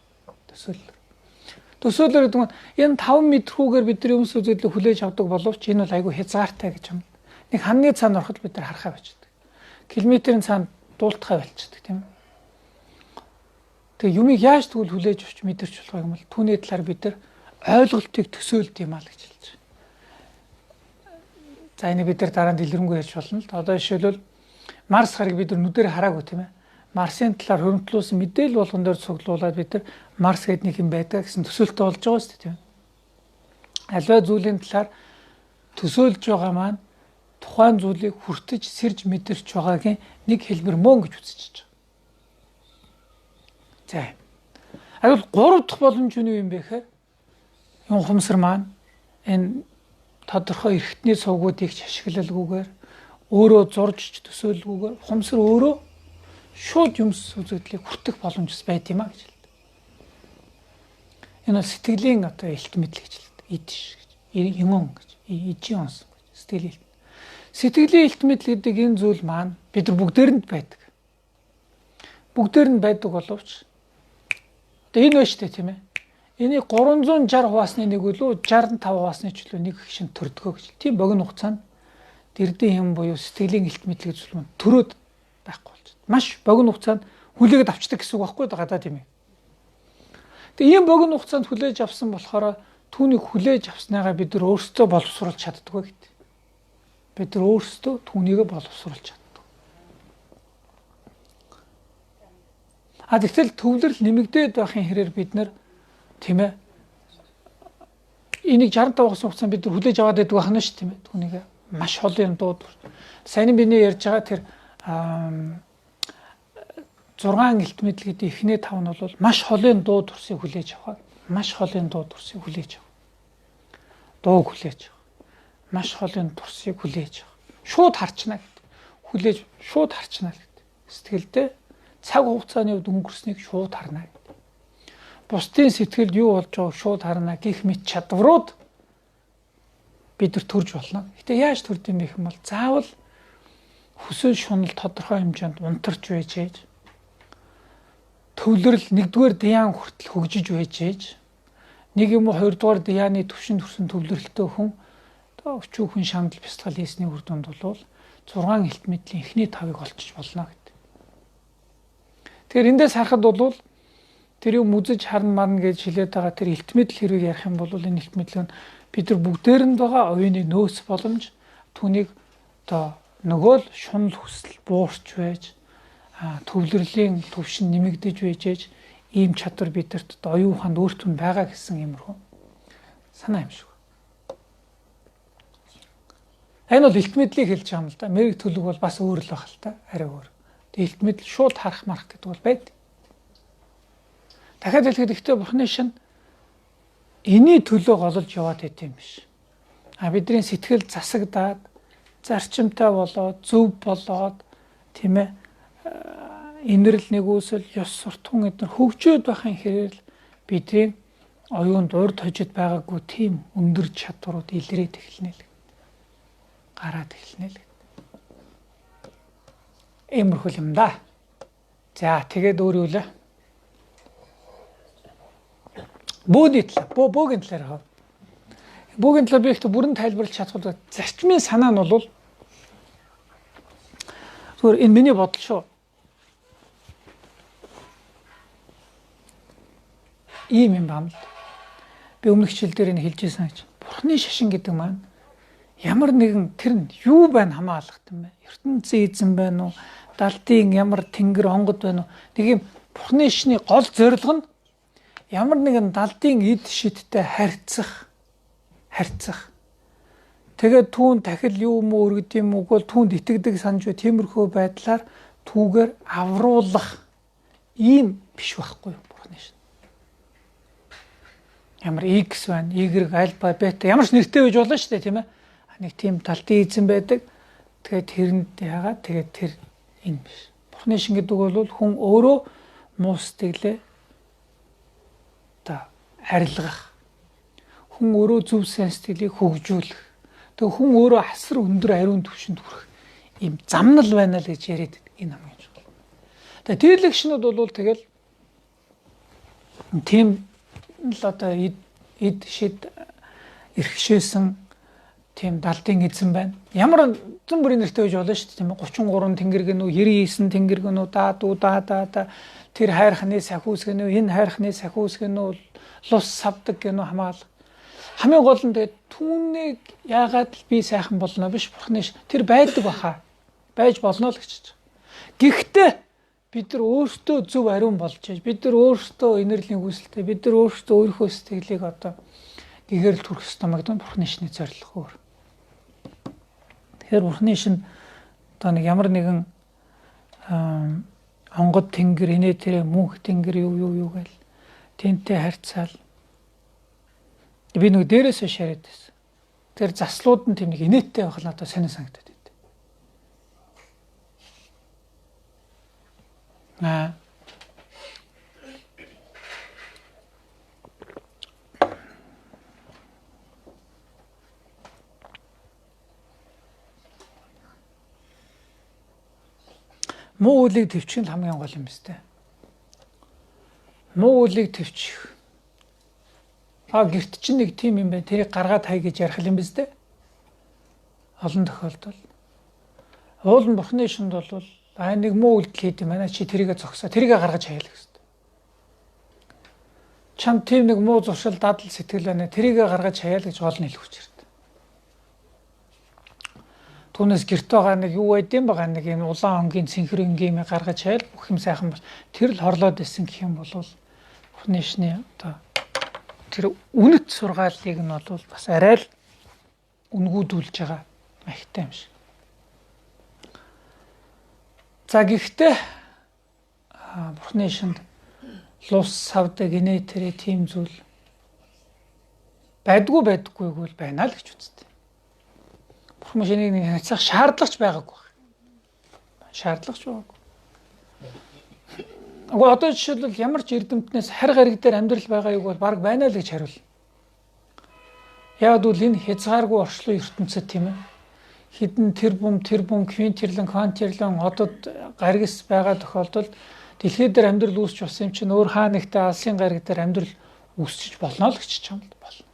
Төсөөллөөр. Төсөөллөөр гэдэг нь энэ 5 метрүүгээр бид нар юм сүзэгдлийг хүлээж авдаг боловч энэ бол айгүй хязгаартай гэж юм. Нэг ханны цаана ороход бид нар харахаа болчихдог. Километрийн цаана дуултахаа болчихдог тийм ээ. Тэгээ юмыг яаж тэгвэл хүлээж авч мэдэрч болох юм бол түүний талаар бид нар ойлголтыг төсөөлд юм аа л гэж хэлж байна. За энийг бид нар дараа нь дэлгэрэнгүй ярьж болно л. Одоо жишээлбэл Марс гарыг бид нар нүдээр хараагүй тийм ээ. Марсын талаар хөрөмтлүүлсэн мэдээлэл болгон дээр цуглуулад бид нар Марс гэдэг нэг юм байдаг гэсэн төсөөлтөй болж байгаа шүү дээ тийм ээ. Аливаа зүйлийн талаар төсөөлж байгаа маань тухайн зүйлийг хүртэж сэрж мэдэрч байгаагийн нэг хэлбэр мөн гэж үзэж байгаа. За. Агвал гурав дахь боломж нь юу юм бэ гэхээр юм хумсар маань энэ тодорхой эрхтний сувгуудыг ч ашиглалгүйгээр өөрөө зурж төсөөлгүйгээр хумсар өөрөө шууд юмс үзэгдлийг хүртэх боломж бас байд юм а гэж хэлдэг. Энэ бол сэтгэлийн одоо элт мэдл гэж хэлдэг. Идш гэж, юмон гэж, ижийн онсон гэж сэтгэлийн элт. Сэтгэлийн элт мэдл гэдэг энэ зүйл маань бид нар бүгдээрэнд байдаг. Бүгдээрэнд байдаг боловч одоо энэ байна шүү дээ, тийм ээ. Энийг 360 хуваасны нэг үлээ 65 хуваасны ч үлээ нэг их шин төрдгөө гэж. Тийм богино хугацаанд дэрдийн юм буюу сэтгэлийн элт мэдл гэж зүйл маань төрөөд байхгүй болж байна. Маш богино хугацаанд хүлээгээд авчдаг гэсэн үг байхгүй гадаад юм. Тэгээ ийм богино хугацаанд хүлээж авсан болохоор түүнийг хүлээж авсныгаа бид нар өөрсдөө боловсруулж чаддаггүй гэдэг. Бид нар өөрсдөө түүнийг боловсруулж чаддаг. А тэгтэл төвлөрөл нэмэгдээд байхын хэрээр бид нар, тийм ээ, энийг 65 гарсан хугацаанд бид нар хүлээж аваад байдаг байна шүү, тийм ээ. Түүнийг маш хол юм дууд. Сайн миний ярьж байгаа тэр 6 элт мэдл гэдэг эхний тав нь бол маш холын дуу төрсийг хүлээж авах. Маш холын дуу төрсийг хүлээж авах. Дууг хүлээж авах. Маш холын төрсийг хүлээж авах. Шууд харчна гэдэг. Хүлээж шууд харчна гэдэг. Сэтгэлдээ цаг хугацааны хувьд өнгөрснийг шууд харна гэдэг. Бусдын сэтгэлд юу болж байгааг шууд харна гэх мэт чадварууд бид нар төрж болно. Гэтэ яаж төрд юм бэ гэх юм бол заавал хүсэл шунал тодорхой хэмжээнд унтарч байж ээж төвлөрөл нэгдүгээр диян хүртэл хөгжиж байж ээж нэг юм уу хоёрдугаар дияны түвшинд хүрсэн төвлөрөлтөө хүн одоо өчүүхэн шандал бясалгал хийсний үр дүнд бол 6 элт мэдлийн эхний тавыг олчиж болно гэдэг. Тэгэхээр эндээс харахад бол тэр юм үзэж харна марна гэж хэлээд байгаа тэр элт мэдл хэрэг ярих юм бол энэ элт мэдл нь бид нар бүгдээрэнд байгаа оюуны нөөц боломж, түүнийг одоо нөгөө л шунал хүсэл буурч байж төвлөрлийн түвшин нэмэгдэж байж ээж ийм чадвар бидэрт одоо оюун ухаанд өөртөө байгаа гэсэн иймэрхүү санаа юм шиг. Энэ бол элт мэдлийг хэлж байгаа юм л да. Мэрэг төлөг бол бас өөр л байх л та. Арай өөр. Элт мэдл шууд харах марах гэдэг бол байд. Дахиад хэлэхэд ихтэй бурхны шин энэний төлөө гололж яваад байт юм биш. А бидний сэтгэл засагдаад зарчимтай болоод зөв болоод, тийм ээ, инэрл нэгүсэл ёс суртахуун эдгээр хөгжөөд байхын хэрээр л бидний оюунд урд хожид байгаагүй тийм өндөр чадварууд илрээд эхэлнэ л. Гараад эхэлнэ л. Иймэрхүү юм да. За тэгээд өөр юу лээ? Бөөний талаар, бөөгийн талаар хав. Бөөгийн талаар би ихтэй бүрэн тайлбарлаж чадахгүй. Зарчмын санаа нь бол зүгээр энэ миний бодол шүү. Ийм юм байна л. Би өмнөх хичээл дээр энэ хэлж ирсэн гэж. Бурхны шашин гэдэг маань ямар нэгэн тэр нь юу байна хамаалах юм бэ? ертөнцийн эзэн байна уу? Далдын ямар тэнгэр онгод байна уу? Нэг юм Бурхны шашны гол зорилго нь ямар нэгэн далдын эд шидтэй харьцах. Тэгээд түүн тахил юу юм уу өргөд юм уу бол түүнд итгэдэг санаж бай тиймэрхүү байдлаар түүгээр авруулах ийм биш байхгүй юу Бурхны шин. Ямар X байна, Y, альфа, бета ямар ч нэртэй байж болно шүү дээ, тийм ээ. Нэг тийм талдын эзэн байдаг. Тэгээд тэрэнд яагаад тэгээд тэр энэ биш. Бурхны шин гэдэг бол хүн өөрөө муу сэтгэлээ одоо арилгах. Хүн өөрөө зөв сайн сэтгэлийг хөгжүүлэх. Тэгээ хүн өөрөө асар өндөр ариун түвшинд хүрэх ийм замнал байна л гэж яриад энэ хамгийн чухал. Тэгээ тийрлэг шинүүд бол тэгэл тийм л одоо эд шид эрхшээсэн тийм далдын эзэн байна. Ямар зэн бүрийн нэртэй байж болно шүү дээ, тийм ээ. 33 тэнгэр гэнүү, 99 тэнгэр гэнүү, даа дүү даа даа даа тэр хайрхны сахиус гэнүү, энэ хайрхны сахиус гэнүү, лус савдаг гэнүү хамаал. Хамгийн гол нь тэгээд түүнийг яагаад л би сайхан болно биш бурхны тэр байдаг баха. Байж болно л гэж. Гэхдээ бид нар өөрсдөө зөв ариун болж байж, бид нар өөрсдөө инэрлийн хүсэлтэй, бид нар өөрсдөө өөрийнхөө сэтгэлийг одоо гэгэрэл төрөх ёстой магадгүй бурхны шний зорилго өөр. Тэгэхээр Бурхны шин одоо нэг ямар нэгэн онгод тэнгэр инээ тэрэ мөнх тэнгэр юу юу юу гэл тэнтэй харьцаал би нэг дээрээсээ шараад байсан. Тэр заслууд нь тийм нэг инээдтэй байх нь надад сонин санагдаад байд. Аа Муу үлийг төвчих нь хамгийн гол юм биз дээ. Муу үлийг төвчих. А гэрт чинь нэг тим юм байна. Тэрийг гаргаад хай гэж ярих юм биз дээ. Олон тохиолдолд. Уул нь Бурхны шинд бол а нэг муу үйлдэл хийд юм байна. Чи тэрийгэ зогсоо. Тэрийгэ гаргаж хаяа л гэсэн. Чам тийм нэг муу зуршил дадал сэтгэл байна. Тэрийгэ гаргаж хаяа л гэж гол нь хэлэх учиртай. Түүнээс гэрт байгаа нэг юу байд юм байгаа нэг юм улаан өнгийн цэнхэр өнгийн юм гаргаж хаяал бүх юм сайхан бол тэр л хорлоод исэн гэх юм бол Бурхны шний одоо тэр үнэт сургааллыг нь бол бас арай л үнгүүдүүлж байгаа маягтай юм шиг. За гэхдээ Бурхны шинд лус савдаг инээ тэрэ тийм зүйл байдгүй байдгүйг бол байна л гэж үздэг. Бурхан шинийг нэг хацах шаардлагач байгаагүй байна. Шаардлагач байгаагүй. Уг одоо жишээлбэл ямар ч эрдэмтнээс хар гариг дээр амьдрал байгаа юг бол баг байна л гэж хариул. Яг бол энэ хязгааргүй орчлон ертөнцид тийм ээ. Хідэн тэрбум, тэрбум, квинтирлэн, квантирлэн одод гаригс байгаа тохиолдолд дэлхий дээр амьдрал үүсч болсон юм чинь өөр хаа нэгтэй алсын гариг дээр амьдрал үүсчиж болно л гэж чам л болно.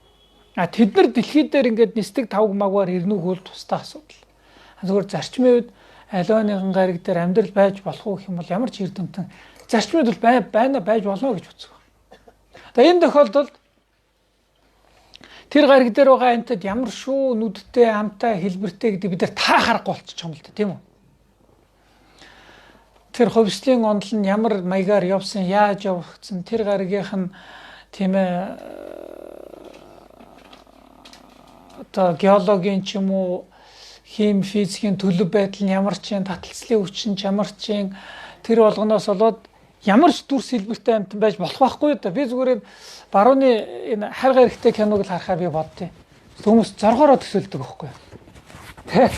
А тэд нар дэлхий дээр ингээд нисдэг тавг магвар ирнүүг бол тусдаа асуудал. Зүгээр зарчмын үед аливаа нэгэн гариг дээр амьдрал байж болох уу гэх юм бол ямар ч эрдэмтэн зарчмын үед бол байна байж болно гэж үзэх. За энэ тохиолдолд тэр гариг дээр байгаа амьтад ямар шүү нүдтэй, амтай, хэлбэртэй гэдэг бид нар та харахгүй болчих юм л да, тийм үү? Тэр хувьслын онол нь ямар маягаар явсан, яаж явагдсан, тэр гаригийнх нь тийм ээ одоо геологийн ч юм уу хим физикийн төлөв байдал нь ямар ч юм, таталцлын хүч нь ямар ч юм, тэр болгоноос болоод ямар ч дүрс хэлбэртэй амьтан байж болох байхгүй да. Би зүгээр энэ барууны энэ хар гаригтай киног л харахаар би боддیں۔ Хүмүүс зоргоороо төсөөлдөг байхгүй. Тэ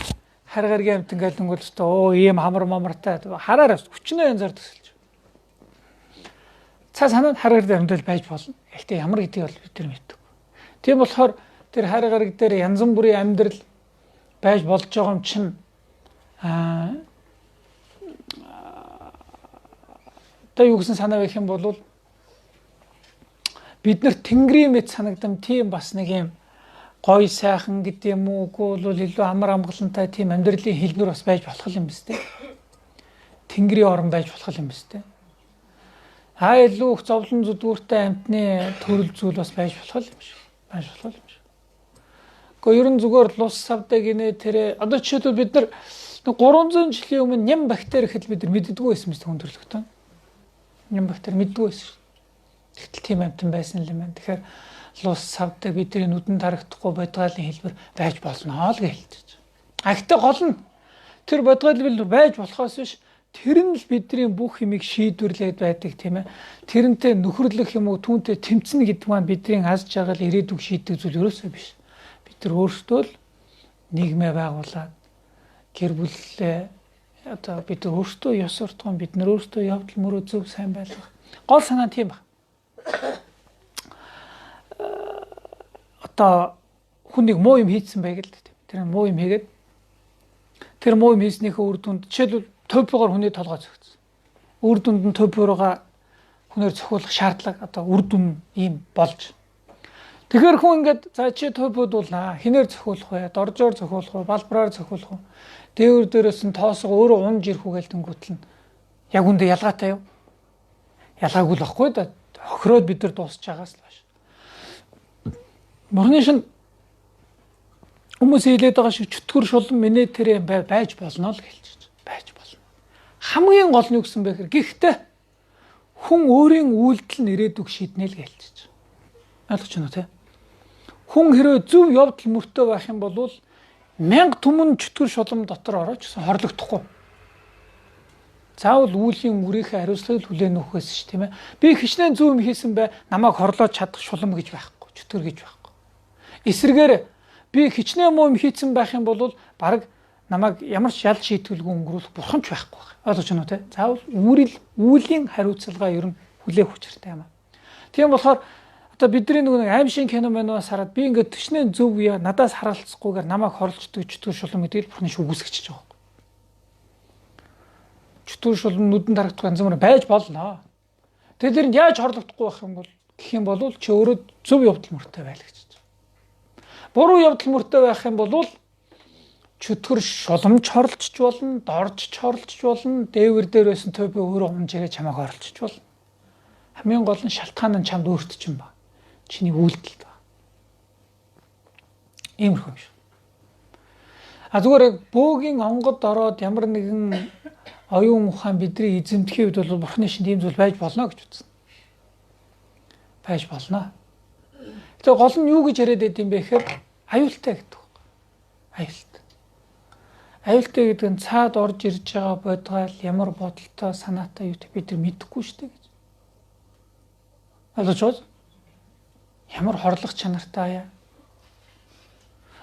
хар гаригийн амьтан гэдэг нь бол өстой оо ийм хамар мамартай хараараа хүчнээ янзаар төсөлж. Цаа санаанд хар гариг амьдрал байж болно. Гэхдээ ямар гэдгийг бол бид тэр мэддэг. Тийм болохоор тэр хар гариг дээр янз бүрийн амьдрал байж болж байгаа юм чинь аа одоо юу гэсэн санаа байх юм бол бид нар тэнгэрийн мэт санагдан тийм бас нэг юм гой сайхан гэдэг юм уу үгүй бол илүү амар амгалантай тийм амьдралын хэлбэр бас байж болох юм биз дээ. Тэнгэрийн орон байж болох юм биз дээ. Аа илүү их зовлон зүдгүүртэй амьтны төрөл зүйл бас байж болох юм шиг. Байж болох юм шиг. Гэхдээ ер нь зүгээр лус савдаг гинэ тэрэ одоо жишээлбэл бид нар 300 жилийн өмнө ням бактери гэхэд бид нар мэддэггүй байсан мэт хүндрэлтэй. Ням бактери мэддэггүй байсан шүү. Тэгтэл тийм амьтан байсан юм байна. Тэгэхээр лус савдаг бидний нүдэнд харагдахгүй бодгаалын хэлбэр байж болно л гэж хэлж байна. А гэхдээ гол нь тэр бодгаал хэлбэр байж болохоос биш тэр нь л бидний бүх юмыг шийдвэрлээд байдаг тийм ээ. Тэрнтэй нөхөрлөх юм уу түүнтэй тэмцэнэ гэдэг маань бидний аз жаргал ирээдүг шийддэг зүйл ерөөсөө биш. Бид нар өөрсдөө л нийгмээ байгуулад гэр бүлээ одоо бид нар өөрсдөө ёс суртахуун бид нар өөрсдөө явдал мөрөө зөв сайн байлгах. Гол санаа нь тийм баг. Одоо хүн нэг муу юм хийцэн байг л тийм. Тэр муу юм хийгээд тэр муу юм хийснийхээ үр дүнд жишээлбэл топигоор хүний толгой зөгцсөн. Үр дүнд нь топигоороо хүнээр цохиулах шаардлага одоо үр дүн ийм болж. Тэгэхээр хүн ингээд за чи топиудуулнаа. Хинээр цохиулах вэ? Доржоор цохиулах уу? Балбраар цохиулах уу? Дээвэр дээрээс нь тоосго өөрөө унж ирэх үү гэл тэнгуутл нь яг үндэ ялгаатай юу? Ялгаагүй л баггүй да. Хохироод бид нар дуусч байгаас л баш. Мөрний шин хүмүүс хэлээд байгаа шиг чөтгөр шулан минэ тэрэ байж болно л гэлж байж болно. Хамгийн гол нь юу гэсэн бэ гэхээр гэхдээ хүн өөрийн үйлдэл нь ирээдүг шийднэ л гэлж. Ойлгож байна уу те? Хүн хэрвээ зөв явдал мөртөө байх юм бол 1000 түмэн чөтгөр шулам дотор орооч гэсэн хорлогдохгүй. Заавал үүлийн үрийнхээ хариуцлагыг хүлээн нөхөөс ш, тийм ээ. Би хичнээн зөв юм хийсэн бай, намайг хорлоод чадах шулам гэж байхгүй, чөтгөр гэж байхгүй. Эсрэгээр би хичнээн муу юм хийсэн байх юм бол бараг намайг ямар ч ял шийтгэлгүй өнгөрүүлэх бурхан ч байхгүй байх. Ойлгож байна уу те? Заавал үүрэл үүлийн хариуцлага ер нь хүлээх учиртай юм аа. Тийм болохоор одоо бидний нөгөө нэг аим шиг кино манаас хараад би ингээд төчнөө зөв яа надаас харалцахгүйгээр намайг хорлцдог чөтгөр шулам гэдгийг бурхны шүгүүсгэж байгаа. Чөтгөр шулам нүдэнд харагдах янз бүр байж болно. Тэгээд тэр нь яаж хорлогдохгүй байх юм бол гэх юм бол чи өөрөө зөв явдал мөртэй байл гэж. Буруу явдал мөртэй байх юм бол чөтгөр шуламж хорлцож болно, доржч хорлцож болно, дээвэр дээр байсан тойб өөрөө унж ирээ чамайг хорлцож болно. Хамгийн гол нь шалтгаан нь чамд өөрт чинь ба. Чиний үйлдэлд ба. Иймэрхүү юм шиг. А зүгээр яг бөөгийн онгод ороод ямар нэгэн оюун ухаан бидний эзэмдэхийн үед бол бурхны шинэ ийм зүйл байж болно гэж үзсэн. Байж болно. Тэгээ гол нь юу гэж яриад байд юм бэ гэхээр аюултай гэдэг. Аюултай. Аюултай гэдэг нь цаад орж ирж байгаа бодгаал ямар бодолтой санаатай юу бид нар мэдэхгүй шүү дээ гэж. Ойлгож байна? Ямар хорлох чанартай яа.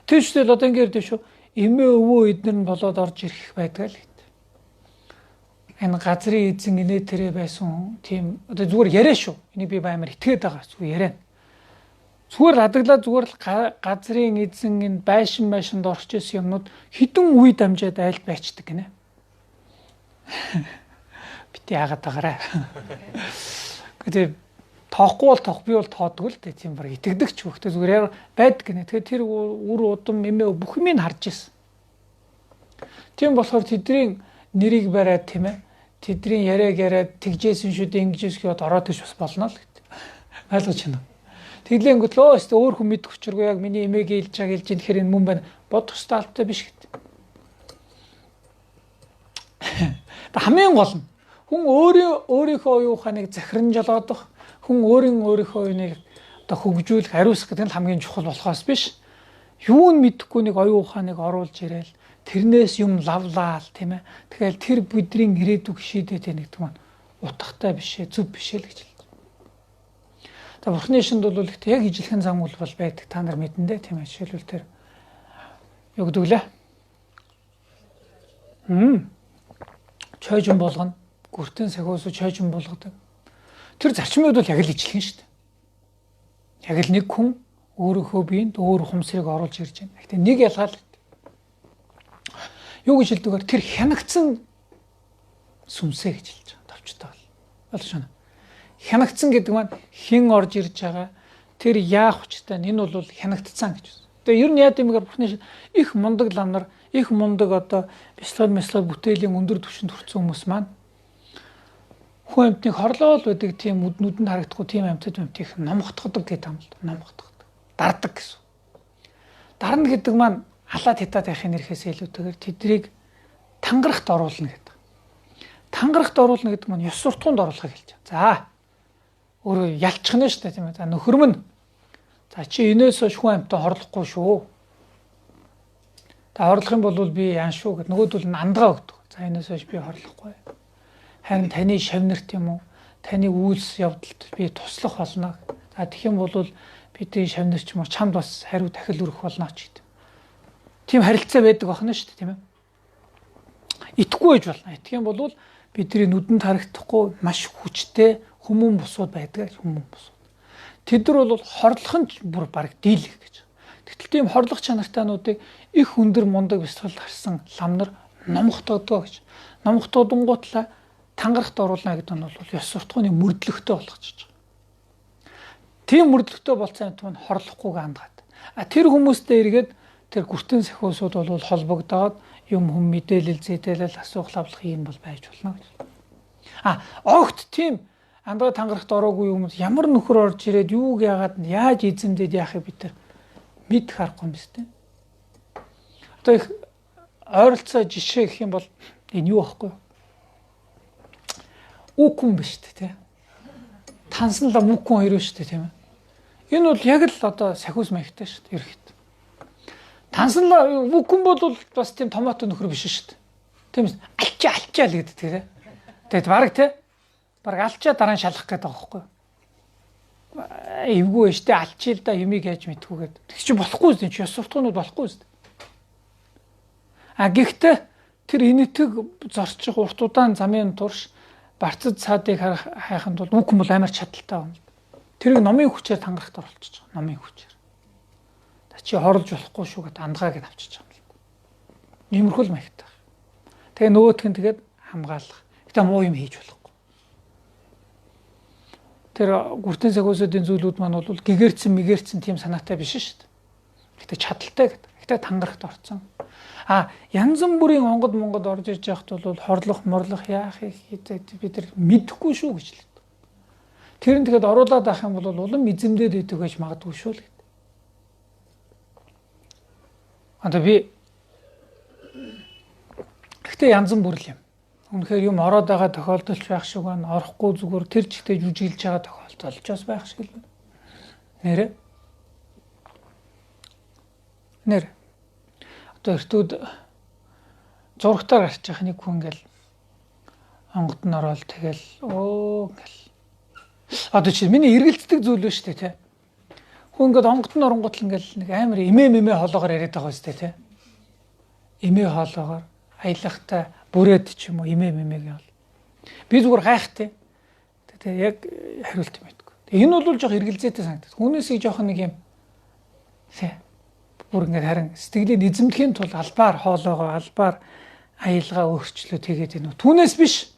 Тэр шүү дээ одоо ингэ ярьдээ шүү. Эмээ өвөө эднэр нь болоод орж ирэх байдаг л гэт. Энэ газрын эзэн инээ тэрэ байсан тийм одоо зүгээр яриа шүү. Энийг би амар итгээд байгаа зүгээр яриа. Зүгээр л адаглаа зүгээр л газрын эзэн энэ байшин байшинд орч исэн юмнууд хідэн үе дамжаад айлд байчдаг гинэ. Бити яагаад байгаарай. Гэтэ тоохгүй бол тоох би бол тоодгүй л дээ тийм баг итгэдэг ч хөхтэй зүгээр байдаг гинэ. Тэгэхээр тэр үр удам эмээ бүх юмыг харж исэн. Тийм болохоор тэдний нэрийг бариад тийм ээ тэдний яриаг яриад тэгжээсэн шүү дээ ингэжээс гээд ороод иш бас болно л гэт. Ойлгож байна уу? Тэглээнгүүт л өө өстө өөр хүн мэдэх учиргүй яг миний эмээгээ илж байгаа илж тэгэхээр энэ мөн байна. Бодох ёстой албатай биш гэт. Тэг хамгийн гол нь хүн өөрийнхөө оюун ухааныг захиран жолоодох, хүн өөрийнхөө оюуныг одоо хөгжүүлэх, ариусгах гэдэг нь хамгийн чухал болохоос биш. Юу нь мэдэхгүй нэг оюун ухааныг оруулж ирээл тэрнээс юм лавлаал тийм ээ. Тэгэхээр тэр бидний ирээдүг шийдээд яах гэдэг нь утгатай биш ээ, зөв биш ээ л гэж хэлж. За бурхны шинд бол ихтэй яг ижилхэн зам үл бол байдаг. Та нар мэдэн дээ тийм ээ. Жишээлбэл тэр юу гэдэг лээ? Чойжин болгоно. Гүртэн сахиусуу чойжин болгодог. Тэр зарчмын үед бол яг л ижилхэн шүү дээ. Яг л нэг хүн өөрийнхөө биед өөр ухамсарыг оруулж ирж байна. Гэхдээ нэг ялгаал юу гэж хэлдгээр тэр хянагдсан сүмсээ гэж хэлж байгаа. Товчтой бол. Ойлгож байна уу? Хянагдсан гэдэг маань хэн орж ирж байгаа тэр яах учиртай энэ бол хянагдсан гэж байна. Тэгээ ер нь яа гэм бурхны их мундаг лам нар их мундаг одоо бяцлал мэслэл бүтээлийн өндөр түвшинд хүрсэн хүмүүс маань хүн амьтныг хорлоол байдаг тийм нүдэнд харагдахгүй тийм амьтад амьтыг номготгодог гэдэг юм л номготгодог. Дардаг гэсэн. Дарна гэдэг маань алаад хятад яхын нэрхээс илүүтэйгээр тэдрийг тангарахт оруулна гэдэг. Тангарахт оруулна гэдэг маань ёс суртахуунд оруулахыг хэлж байгаа. За өөрөө ялчих нь шүү дээ тийм ээ. За нөхөрм нь за чи энээс хойш хүн амьтан хорлохгүй шүү. Та хорлох юм бол би яан шүү гэд нөгөөдөл нь андгаа өгдөг. За энээс хойш би хорлохгүй. Харин таны шавнарт юм уу? Таны үйлс явдалд би туслах болно. За тэгэх юм бол бидний шавнар ч юм уу чамд бас хариу дахил өргөх болно ч гэдэг. Тийм харилцаа байдаг байна шүү дээ тийм ээ. Итгэхгүй байж болно. Итгэх юм бол бидний нүдэнд харагдахгүй маш хүчтэй хүмүүн бусууд байдаг хүмүүн бусууд. Тэд нар бол хорлох нь бүр бараг дийлэх гэж. Тэгтэл тийм хорлох чанартайнуудыг их өндөр мундаг бясалгал гарсан лам нар номготгодгоо гэж. Номготгодонгуутлаа тангарахт оруулна гэдэг нь бол ёс суртахууны мөрдлөгтэй болгочихж байгаа. Тийм мөрдлөгтэй болсон юм тун хорлохгүйг андгаад. А тэр хүмүүстэй эргээд тэр гүртэн сахиусууд бол холбогдоод юм хүм мэдээлэл зэдэлэл асуух лавлах юм бол байж болно гэж. А огт тийм андгаа тангарахт ороогүй хүмүүс ямар нөхөр орж ирээд юуг яагаад яаж эзэмдээд яахыг бид тэр мэдэх аргагүй юм биз дээ. Одоо их ойролцоо жишээ гэх юм бол энэ юу аахгүй юу? Үкүн биш үү те. Тансан лам үкүн хоёр шүү дээ тийм ээ. Энэ бол яг л одоо сахиус маягтай шүү дээ ерхэд. Тансан үхэн бол бас тийм томото нөхөр биш шүү дээ. Тийм үү? Алчаа алчаа л гэдэг тийм. Тэгээд баг тий. Баг алчаа дараа нь шалах гэдэг байгаа байхгүй юу? Эвгүй штэ алчил да юмыг яаж мэдхүү гэд. Тэг чи болохгүй үст чи ёс суртахуунууд болохгүй үст. А гэхдээ тэр энэтэг зорчих урт удаан замын турш барцад цаадыг хайхын тулд үг хүн бол амар чадaltaй юм. Тэрийг номын хүчээр тангарахт оруулчихж байгаа. Номын хүчээр. Та чи хорлож болохгүй шүү гэд андгаа гэд авчиж байгаа юм л. Иймэрхүү л маягтай. Тэгээ нөгөөх нь тэгээд хамгаалах. Гэтэ муу юм хийж болохгүй. Тэр гүртэн сагуусуудын зүйлүүд маань бол гэгэрцэн мэгэрцэн тийм санаатай биш шүү дээ. Гэтэ чадaltaй гэдэг. Гэтэ тангарахт орцсон. А янз бүрийн онгод монгод орж ирж байхад бол хорлох морлох яах бид нар мэдэхгүй шүү гэж л. Тэр нь тэгэхэд оруулаад авах юм бол улам эзэмдээд идэг байж магадгүй шүү л гэдэг. Одоо би гэхдээ янз бүр л юм. Үнэхээр юм ороод байгаа тохиолдол ч байх шиг байна. Орохгүй зүгээр тэр чигтээ жүжиглж байгаа тохиолдол ч бас байх шиг л байна. Нэрэ. Нэр. Одоо эртүүд зурагтаар гарч явах нэг хүн ингээл онгод нь ороод тэгэл өө ингээл одоо чи миний эргэлздэг зүйл ба шүү дээ тий. Хүн ингээд онгод нь оронгууд л ингээл нэг амар эмээ мэмээ хоолоогоор яриад байгаа шүү дээ тий. Эмээ хоолоогоор аялахтай бүрээд ч юм уу эмээ мэмээг бол би зүгээр гайхтээ. Тэгээ яг хариулт юм мэдгүй. Энэ бол жоох эргэлзээтэй санагдав. Хүнээсийг жоох нэг юм тий. Бүр ингээд харин сэтгэлийн эзэмдэхийн тулд албаар хоолоогоо албаар аялгаа өөрчлөө тэгээд энэ. Түүнээс биш.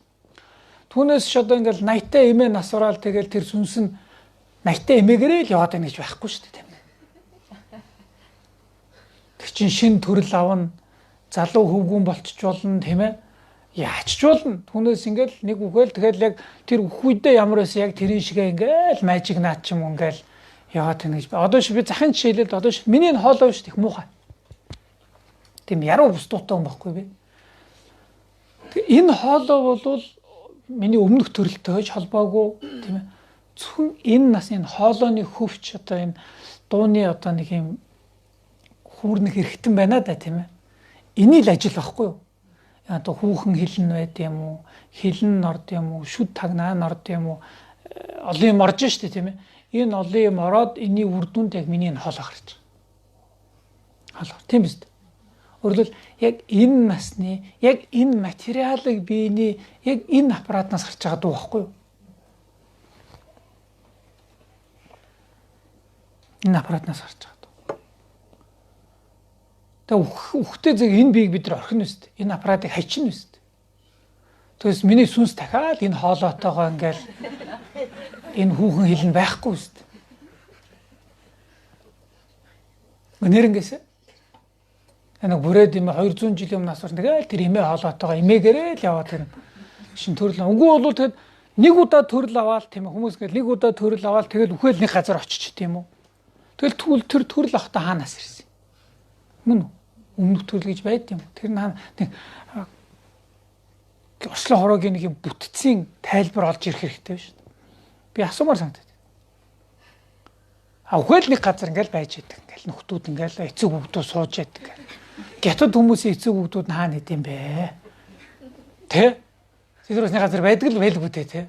Түүнээс ч одоо ингээл 80-тай эмээ нас ураал тэгэл тэр сүнс нь 80-тай эмээгээрээ л яваад байна гэж байхгүй шүү дээ тийм ээ. Тэр чин шин төрөл авна, залуу хөвгүүн болчих болно тийм ээ. Яач ч болно. Түүнээс ингээл нэг үгээл тэгэл яг тэр үх үедээ ямар байсан яг тэрийн шигэ ингээл мажик наад ч юм уу ингээл яваад байна гэж. Одоо чи би захын жишээлбэл одоо чи миний энэ хоолой шүү дээ их муухай. Тийм яруу бус дуутай юм байхгүй би. Тэг энэ хоолой бол миний өмнөх төрөлтэй ч холбоогүй тийм ээ. Зөвхөн энэ насны энэ хоолойны хөвч одоо энэ дууны одоо нэг юм хүүрнэх эргэтэн байна да тийм ээ. Эний л ажил байхгүй юу? Одоо хүүхэн хилэн байд юм уу? Хилэн норд юм уу? Шүд тагнаа норд юм уу? Олон юм орж штэ тийм ээ. Энэ олон юм ороод энэний үр дүнд яг миний энэ хоолой гарч байгаа. Хоолой. Тийм биз дээ. Өөрөлдвөл яг энэ насны, яг энэ материалыг биений яг энэ аппаратнаас гарч байгаа дуу байхгүй юу? Энэ аппаратнаас гарч байгаа дуу. Тэгээ үхтэй зэрэг энэ биеийг бид нар орхино үст. Энэ аппаратыг хайчихна үст. Тэгээс миний сүнс дахиад энэ хоолойтойгоо ингээл энэ хүүхэн хилэн байхгүй үст. Нэрнгээсээ нэг бүрээд юм 200 жилийн өмнө асуусан. Тэгэл тэр эмээ хоолойтойгоо эмээгээрээ л яваад тэр шин төрөл. Үгүй бол тэгэд нэг удаа төрөл аваал тийм ээ хүмүүс ингээл нэг удаа төрөл аваал тэгэл үхэл нэг газар очиж тийм үү. Тэгэл түл тэр төрөл авахта хаанаас ирсэн. Мөн үү? Өмнөх төрөл гэж байд юм. Тэр нь нэг орчлон хороогийн нэг юм бүтцийн тайлбар олж ирэх хэрэгтэй биш. Би асуумаар санагдаад. А үхэл нэг газар ингээл байж идэг. Ингээл нөхдүүд ингээл эцэг хөвгдүүд сууж идэг. Гятад хүмүүсийн эцэг хөвгдүүд нь хаана идэм бэ? Тэ? Тэд нар бас нэг газар байдаг л байлгүй дээ, тэ?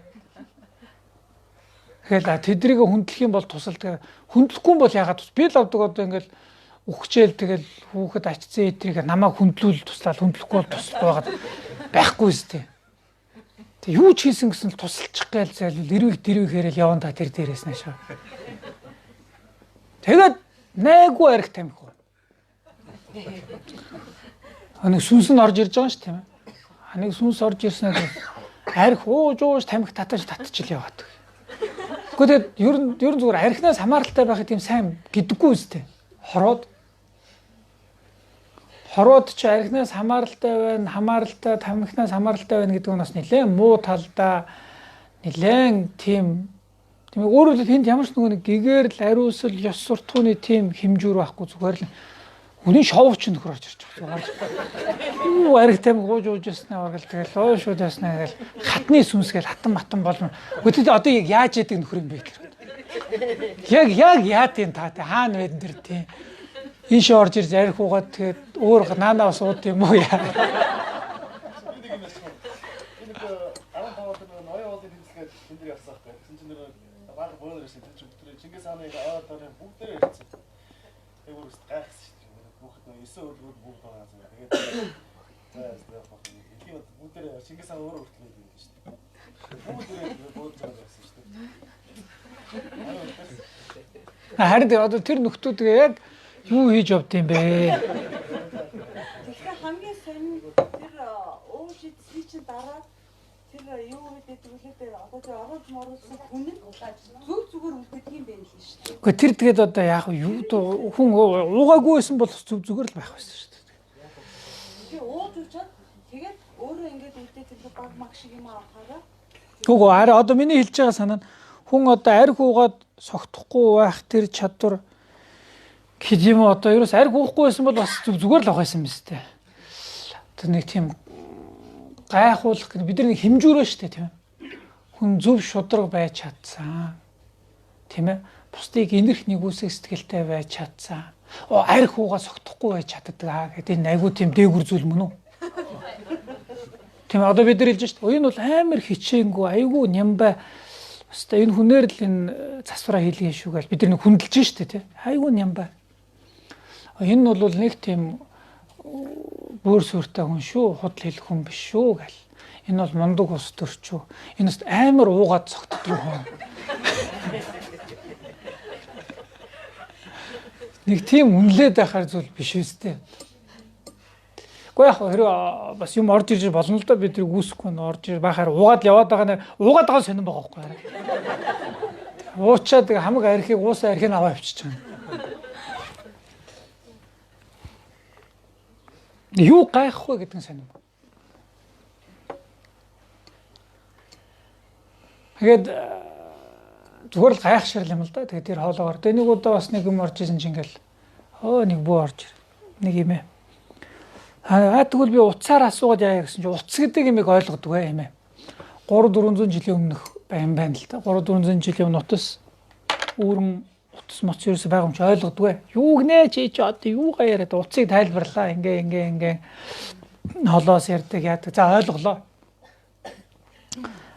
Тэгэхээр тэднийг хүндлэх юм бол тусалдаг. Хүндлэхгүй бол яагаад тус? Би л авдаг одоо ингээл үхчээл тэгэл хүүхэд ачцсан этрийг намайг хүндлүүл туслаад хүндлэхгүй бол туслахгүй байгаад байхгүй үстэй. Тэг юу ч хийсэн гэсэн л тусалчих гээл зайлвал эрвийг дэрвийг хэрэл яван та тэр дээрээс наашаа. Тэгээд найгуу арх тамхи. Нэг сүнс нь орж ирж байгаа шүү тийм ээ. Нэг сүнс орж ирснээр арх ууж ууж тамхи татаж татчихл яваад. Гэхдээ тэгээд ер нь зүгээр архинаас хамааралтай байхыг тийм сайн гэдэггүй үстэй. Хороод хороод чи архинаас хамааралтай байна, хамааралтай тамхинаас хамааралтай байна гэдэг нь бас нэлээд муу талдаа нэлээд тийм тийм өөрөөр хэлбэл тэнд ямар ч нөгөө нэг гэгэрл ариусал ёс суртахууны тийм хэмжүүр байхгүй зүгээр л хүний шоуч нөхөр орж ирж байгаа. Юу арх тамхи ууж ууж яснаа оргил тэгэл өө шууд яснаа гэл хатны сүнс гэл хатан матан болно. Гэхдээ одоо яг яаж яадаг нөхөр юм бэ тэр. Яг яад юм та хаана байдэн тэр тийм. Ийшээ орж ирж арх уугаад тэгээд өөр наанаа бас ууд юм уу яа. Би нэг юм ярьсан. Би нэг 15 онд нэг ноён уулын тэмцэлгээд тэн дээр явсан байхгүй. Тэгсэн чинь нэг баг бөөнөр ирсэн. Тэр чинь бүгд Чингис хааны аваад дарын бүгдээрээ ирсэн. Тэг бүр өст гайхсан шүү дээ. Хүүхэд нөө 9 өглөөд бүгд байгаа юм. Тэгээд за яах вэ? Эдгээр бүгдээрээ Чингис хаан өөрөө хүртэл байдаг шүү дээ. Бүгдээрээ бууж байгаа гэсэн шүү дээ. Харин одоо тэр нөхдүүд яг юу хийж явд юм бэ? Тэгэхээр хамгийн сонин тэр ууж идсний чинь дараа тэр юу гэдэг вүлээ дээр одоо тэр оруулж моруулсан хүн нь зүг зүгээр үлддэг юм байна л шүү дээ. Гэхдээ тэр тэгээд одоо яг юу хүн уугаагүй байсан бол зүг зүгээр л байх байсан шүү дээ. Тэгээ ууж уучаад тэгээд өөрөө ингээд үлдээд тэр баг маг шиг юм авахаараа. Үгүй арай одоо миний хэлж байгаа санаа нь хүн одоо арх уугаад согтохгүй байх тэр чадвар гэж юм уу одоо ерөөс арх уухгүй байсан бол бас зүгээр л авах байсан юм биз дээ. Одоо нэг тийм гайхуулах гэдэг бид нар нэг хэмжүүрөө шүү дээ тийм ээ. Хүн зөв шудраг байж чадсан. Тийм ээ. Бусдыг инэрх нэгүсэх сэтгэлтэй байж чадсан. Арх уугаа согтохгүй байж чаддаг аа гэдэг энэ айгуу тийм дээгүр зүйл мөн үү? Тийм ээ одоо бид нар хэлж шүү дээ. Энэ бол амар хичээнгүй айгуу нямбай. Өстой энэ хүнээр л энэ засвараа хийлгэн шүү гэж бид нар нэг хүндэлж шүү дээ тий. Айгуу нямбай. Энэ бол нэг тийм бөөр сүртэй хүн шүү, худал хэлэх хүн биш шүү гэл. Энэ бол мундаг ус төрчүү. Энэ бас амар уугаад цогтдгүй хүн. Нэг тийм үнэлээд байхаар зүйл биш үстэй. Гэхдээ яг хэрэг бас юм орж ирж болно л доо бид нар үүсэхгүй нь орж ир байхаар уугаад яваад байгаа нэр уугаад байгаа сонирн байгаа байхгүй. Уучаад хамаг архийг уусан архийг аваа явчихж байгаа. Юу гайхах вэ гэдэг нь сонирн. Тэгээд зүгээр л гайхшрал юм л да. Тэгээд тэр хоолоогоор. Тэгээд нэг удаа бас нэг юм орж исэн чинь ингээл нэг бүү орж ир. Нэг юм ээ. Аа тэгвэл би утсаар асуугаад яа гэсэн чинь утас гэдэг юмыг ойлгодог ээ юм ээ. 3-400 жилийн өмнөх юм байна л да. 3-400 жилийн өмнө утас үүрэн утас моц ерөөсө байгаа юм чи ойлгодгүй. Юу гинэ чи чи одоо юугаа яриад утсыг тайлбарлаа. Ингээ ингээ ингээ холоос ярьдаг яадаг. За ойлголоо.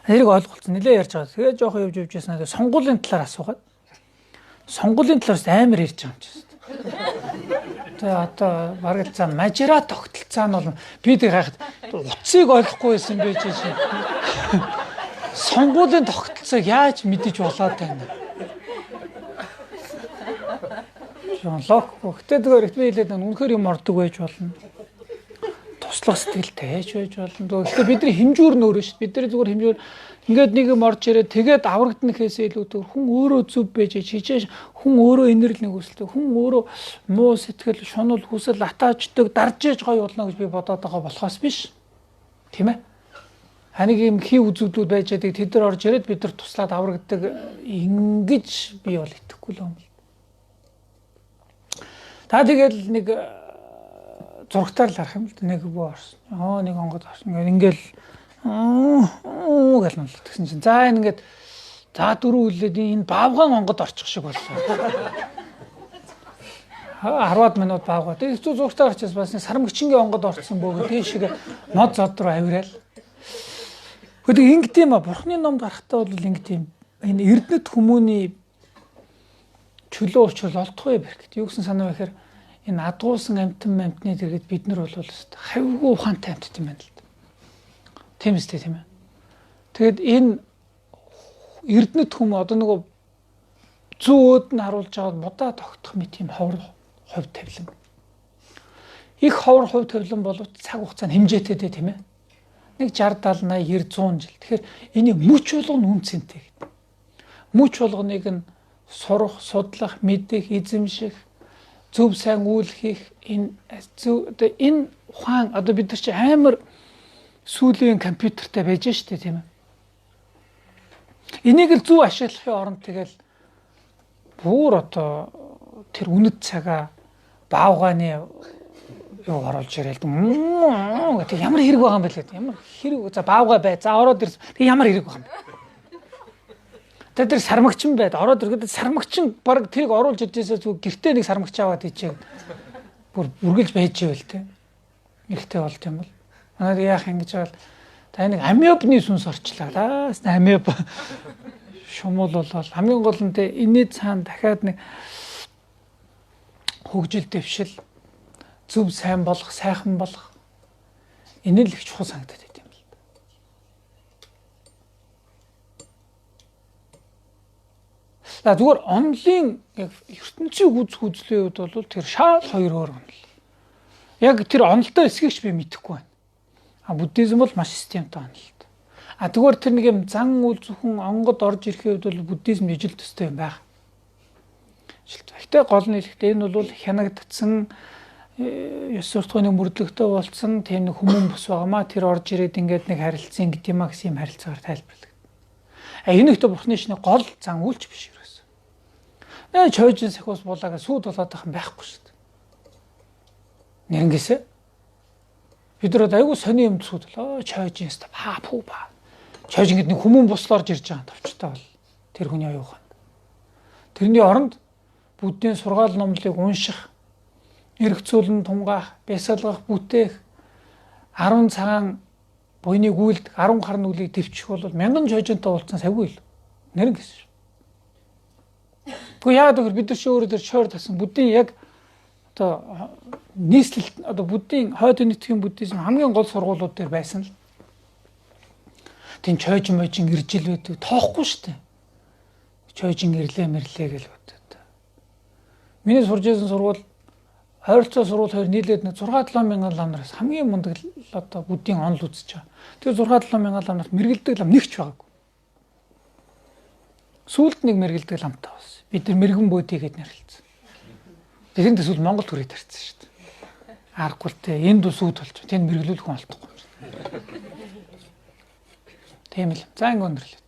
Хэрэг ойлголцсон нилээ ярьж байгаа. Тэгээ жоох явж явж яснаа сонгуулийн талаар асуугаад. Сонгуулийн талаас амар ярьж байгаа юм чи. Тэгээ одоо бараг л за мажира тогтолцоо нь бол би тэг хайхад утсыг ойлгохгүй байсан бэ чи. Сонгуулийн тогтолцоог яаж мэдэж болоод байна? Логгүй. Гэтэ зүгээр би хэлээд байна. Үнэхээр юм ордог байж болно. Туслах сэтгэлтэй байж байж болно. Гэхдээ бидний хэмжүүр нь өөрөө шүү дээ. Бид нар зүгээр хэмжүүр ингээд нэг юм орж ирээд тэгээд аврагдана гэхээсээ илүү зүгээр хүн өөрөө зөв байж чижээ хүн өөрөө инэрл нэг хүсэлтэй хүн өөрөө муу сэтгэл шунал хүсэл атааждаг дарж ээж гоё болно гэж би бодоод байгаа болохоос биш. Тийм ээ? Ханик юм хий үзэгдлүүд байж байдаг тэд нар орж ирээд бид нар туслаад аврагддаг ингэж би бол итгэхгүй л юм. Та тэгэл нэг зурагтаар л харах юм л нэг бөө орсон. Нэг онгод орсон. Ингээл гэл нь тэгсэн чинь за энэ ингээд за дөрөв үлээд энэ баавгаан онгод орчих шиг боллоо. 10 минут баавгаа. Тэгээ хэцүү зурагтаар орчихсон бас нэг сармагчингийн онгод орсон бөөгөө тийшээ мод зод руу авираал. Гэхдээ ингэдэм юм а бурхны номд гарахтаа бол ингэдэм энэ эрдэнэт хүмүүний чөлөө учрал олдохгүй бэрхт. Юу гэсэн санаа вэ гэхээр энэ адгуусан амтан амтны дэргэд бид нар бол хавьгүй ухаантай амтд юм байна л да. Тийм үстэй тийм ээ. Тэгэд энэ эрдэнэт хүмүүс одоо нөгөө зүү өөд нь харуулж байгаа мудаа тогтох мэт юм ховор хувь тавилан. Их ховор хувь тавилан боловч цаг хугацаанд хэмжээтэй дээ тийм ээ. Нэг 60 70 80 90 100 жил. Тэгэхээр энэ мөч болгоно үн цэнтэй гэдэг. Мөч болгоныг нь сурах, судлах, мэдэх, эзэмших, зөв сайн үйл хийх энэ зөв одоо энэ ухаан одоо бид нар чи амар сүүлийн компьютертэй байж штэ тийм ээ. Энийг л зөв ашиглахын оронд тэгэл бүр одоо тэр үнэт цагаа баавгааны юу оруулж ирээл гэдэг ямар хэрэг байгаа юм бэ гэдэг ямар хэрэг за баавгай бай за ороод ирсэн тэг ямар хэрэг байгаа юм бэ. Тэгээ тэр сармагчин байд. Ороод ирэхэд сармагчин баг тэрийг оруулж иржээсээ зүгээр гэртээ нэг сармагч аваад ичээ. Бүр үргэлж байж ивэл те. Эрэгтэй болт юм бол. Манайд яах юм гэж бол та нэг амиобны сүнс орчлаа. Таас амиоб шумуул бол хамгийн гол нь те энэний цаана дахиад нэг хөгжил дэвшил зөв сайн болох, сайхан болох энэ л их чухал санагдаад байт юм л. За зүгээр онлын яг ертөнцийг үзэх үзлийн хувьд бол тэр шал хоёр өөр онол. Яг тэр онолтой эсхийг ч би мэдэхгүй байна. А буддизм бол маш системтэй онолт. А тэгвэр тэр нэг юм зан үйл зөвхөн онгод орж ирэхийн хувьд бол буддизм ижил төстэй юм байна. Гэхдээ гол нь хэлэхдээ энэ бол хянагдсан ёс суртахууны мөрдлөгтэй болцсон тийм нэг хүмүүн бус байгаамаа тэр орж ирээд ингээд нэг харилцан гэдэг юм а гэсэн юм харилцаагаар тайлбарлагдана. А энэ ихтэй бурхны шинэ гол зан үйлч биш ерөөс. Нэ чойжин сахиус буулаа гэж сүйд болоод байх юм байхгүй шүү дээ. Нэрнгээсээ бид нар айгүй сони юм сүйд болоо чойжин ста па пу па. Чойжин гэдэг нэг хүмүүн бусл орж ирж байгаа товчтой бол тэр хүний оюун ухаанд. Тэрний оронд буддийн сургаал номлыг унших, эргцүүлэн тунгаах, бясалгах, бүтээх 10 цагаан буйныг үйлдэх, 10 хар нүглийг төвчих бол мянган чойжинтой уулзсан савгүй л. Нэрэн гэсэн шүү. Гэхдээ яагаад гэвэл бид нар чи өөрөө тэр чойр тасан буддийн яг одоо нийслэл одоо буддийн хойд нийтгийн буддизм хамгийн гол сургуулиуд дээр байсан л. Тэн чойжин мойжин иржил байдаг тоохгүй шүү дээ. Чойжин ирлээ мэрлээ гэж бодод. Миний сурж байсан сургууль ойролцоо сургууль хоёр нийлээд нэг 6 7 мянган лам нараас хамгийн мундаг одоо буддийн онол үзэж байгаа. Тэр 6 7 мянган лам нарт мэргэлдэг лам нэг ч байгаагүй. Сүүлд нэг мэргэлдэг ламтай болсон. Бид нар мэрэгэн бөөдий гэд нэрлэлсэн. Тэрэнд сүүл Монгол түрээ тарьсан шүү дээ. Аргагүй л те энд сүйд болж тэнд мэргэлүүлэх хүн олдохгүй юм шүү. Тийм л. За ингэ өндөрлөө.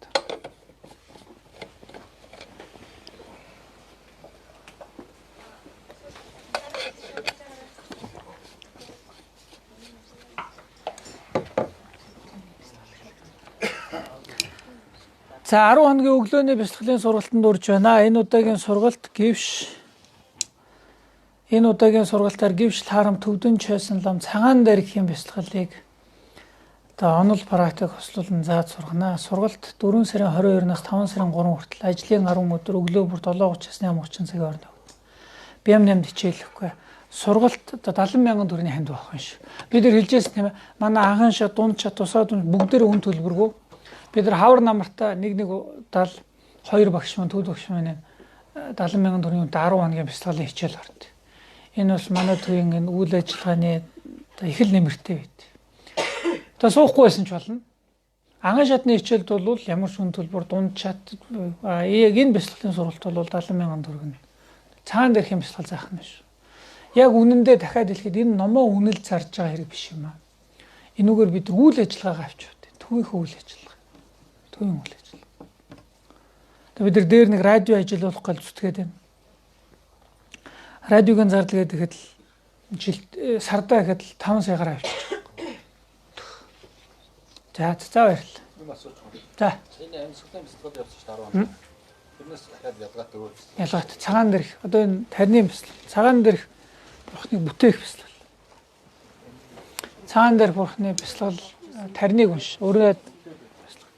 За 10 хоногийн өглөөний бясалгалын сургалтанд урьж байна. Энэ удаагийн сургалт гівш энэ удаагийн сургалтаар гівш лхаарам төвдөн чойсон лам цагаан дээр гэх юм бясалгалыг одоо онол практик хослуулан зааж сургана. Сургалт 4 сарын 22-наас 5 сарын 3 хүртэл ажлын 10 өдөр өглөө бүр 7:30-аас 8:30 цагийн хооронд. Бям нямд хичээлэхгүй. Сургалт одоо 70 мянган төгрөгийн ханд байх юм шиг. Бид нар хэлжсэн тийм ээ. Манай анхан шат, дунд шат, тусаа дунд бүгдээр үн төлбөргүй. Бид нар хавар намартаа нэг нэг дал хоёр багш маань төд багш маань 70 мянган төгрөгийн үнэтэй 10 хоногийн бясалгалын хичээл орд. Энэ бас манай төвийн энэ үйл ажиллагааны их л нэмэртэй байд. Одоо суухгүй байсан ч болно. Анхан шатны хичээлд бол ямар ч үн төлбөр дунд шат яг энэ бясалгалын сургалт бол 70 мянган төгрөг. Цагаан дээрх юм бясалгал заах нь биш. Яг үнэндээ дахиад хэлэхэд энэ номоо үнэл зарж байгаа хэрэг биш юм аа. Энүүгээр бид үйл ажиллагаагаа авч явд. Төвийнхөө үйл ажиллагаа. Төвийн үйл ажиллагаа. Тэгээ бид нар дээр нэг радио ажиллуулах гэж зүтгээд байна. Радиогийн зардал гэдэг ихэд л жилд сардаа гэхэд л 5 саягаар авчиж байгаа. За за баярлалаа. Юм асууж байна. За. Энэ амьсгалын бясалгал явсан шүү дээ 10 хоног. Тэрнээс дахиад ялгаатай өөр. Ялгаатай цагаан дээрх одоо энэ тарны бясалгал. Цагаан дээрх бурхныг бүтээх бясалгал. Цагаан дээрх бурхны бясалгал тарныг унш. Өөрөө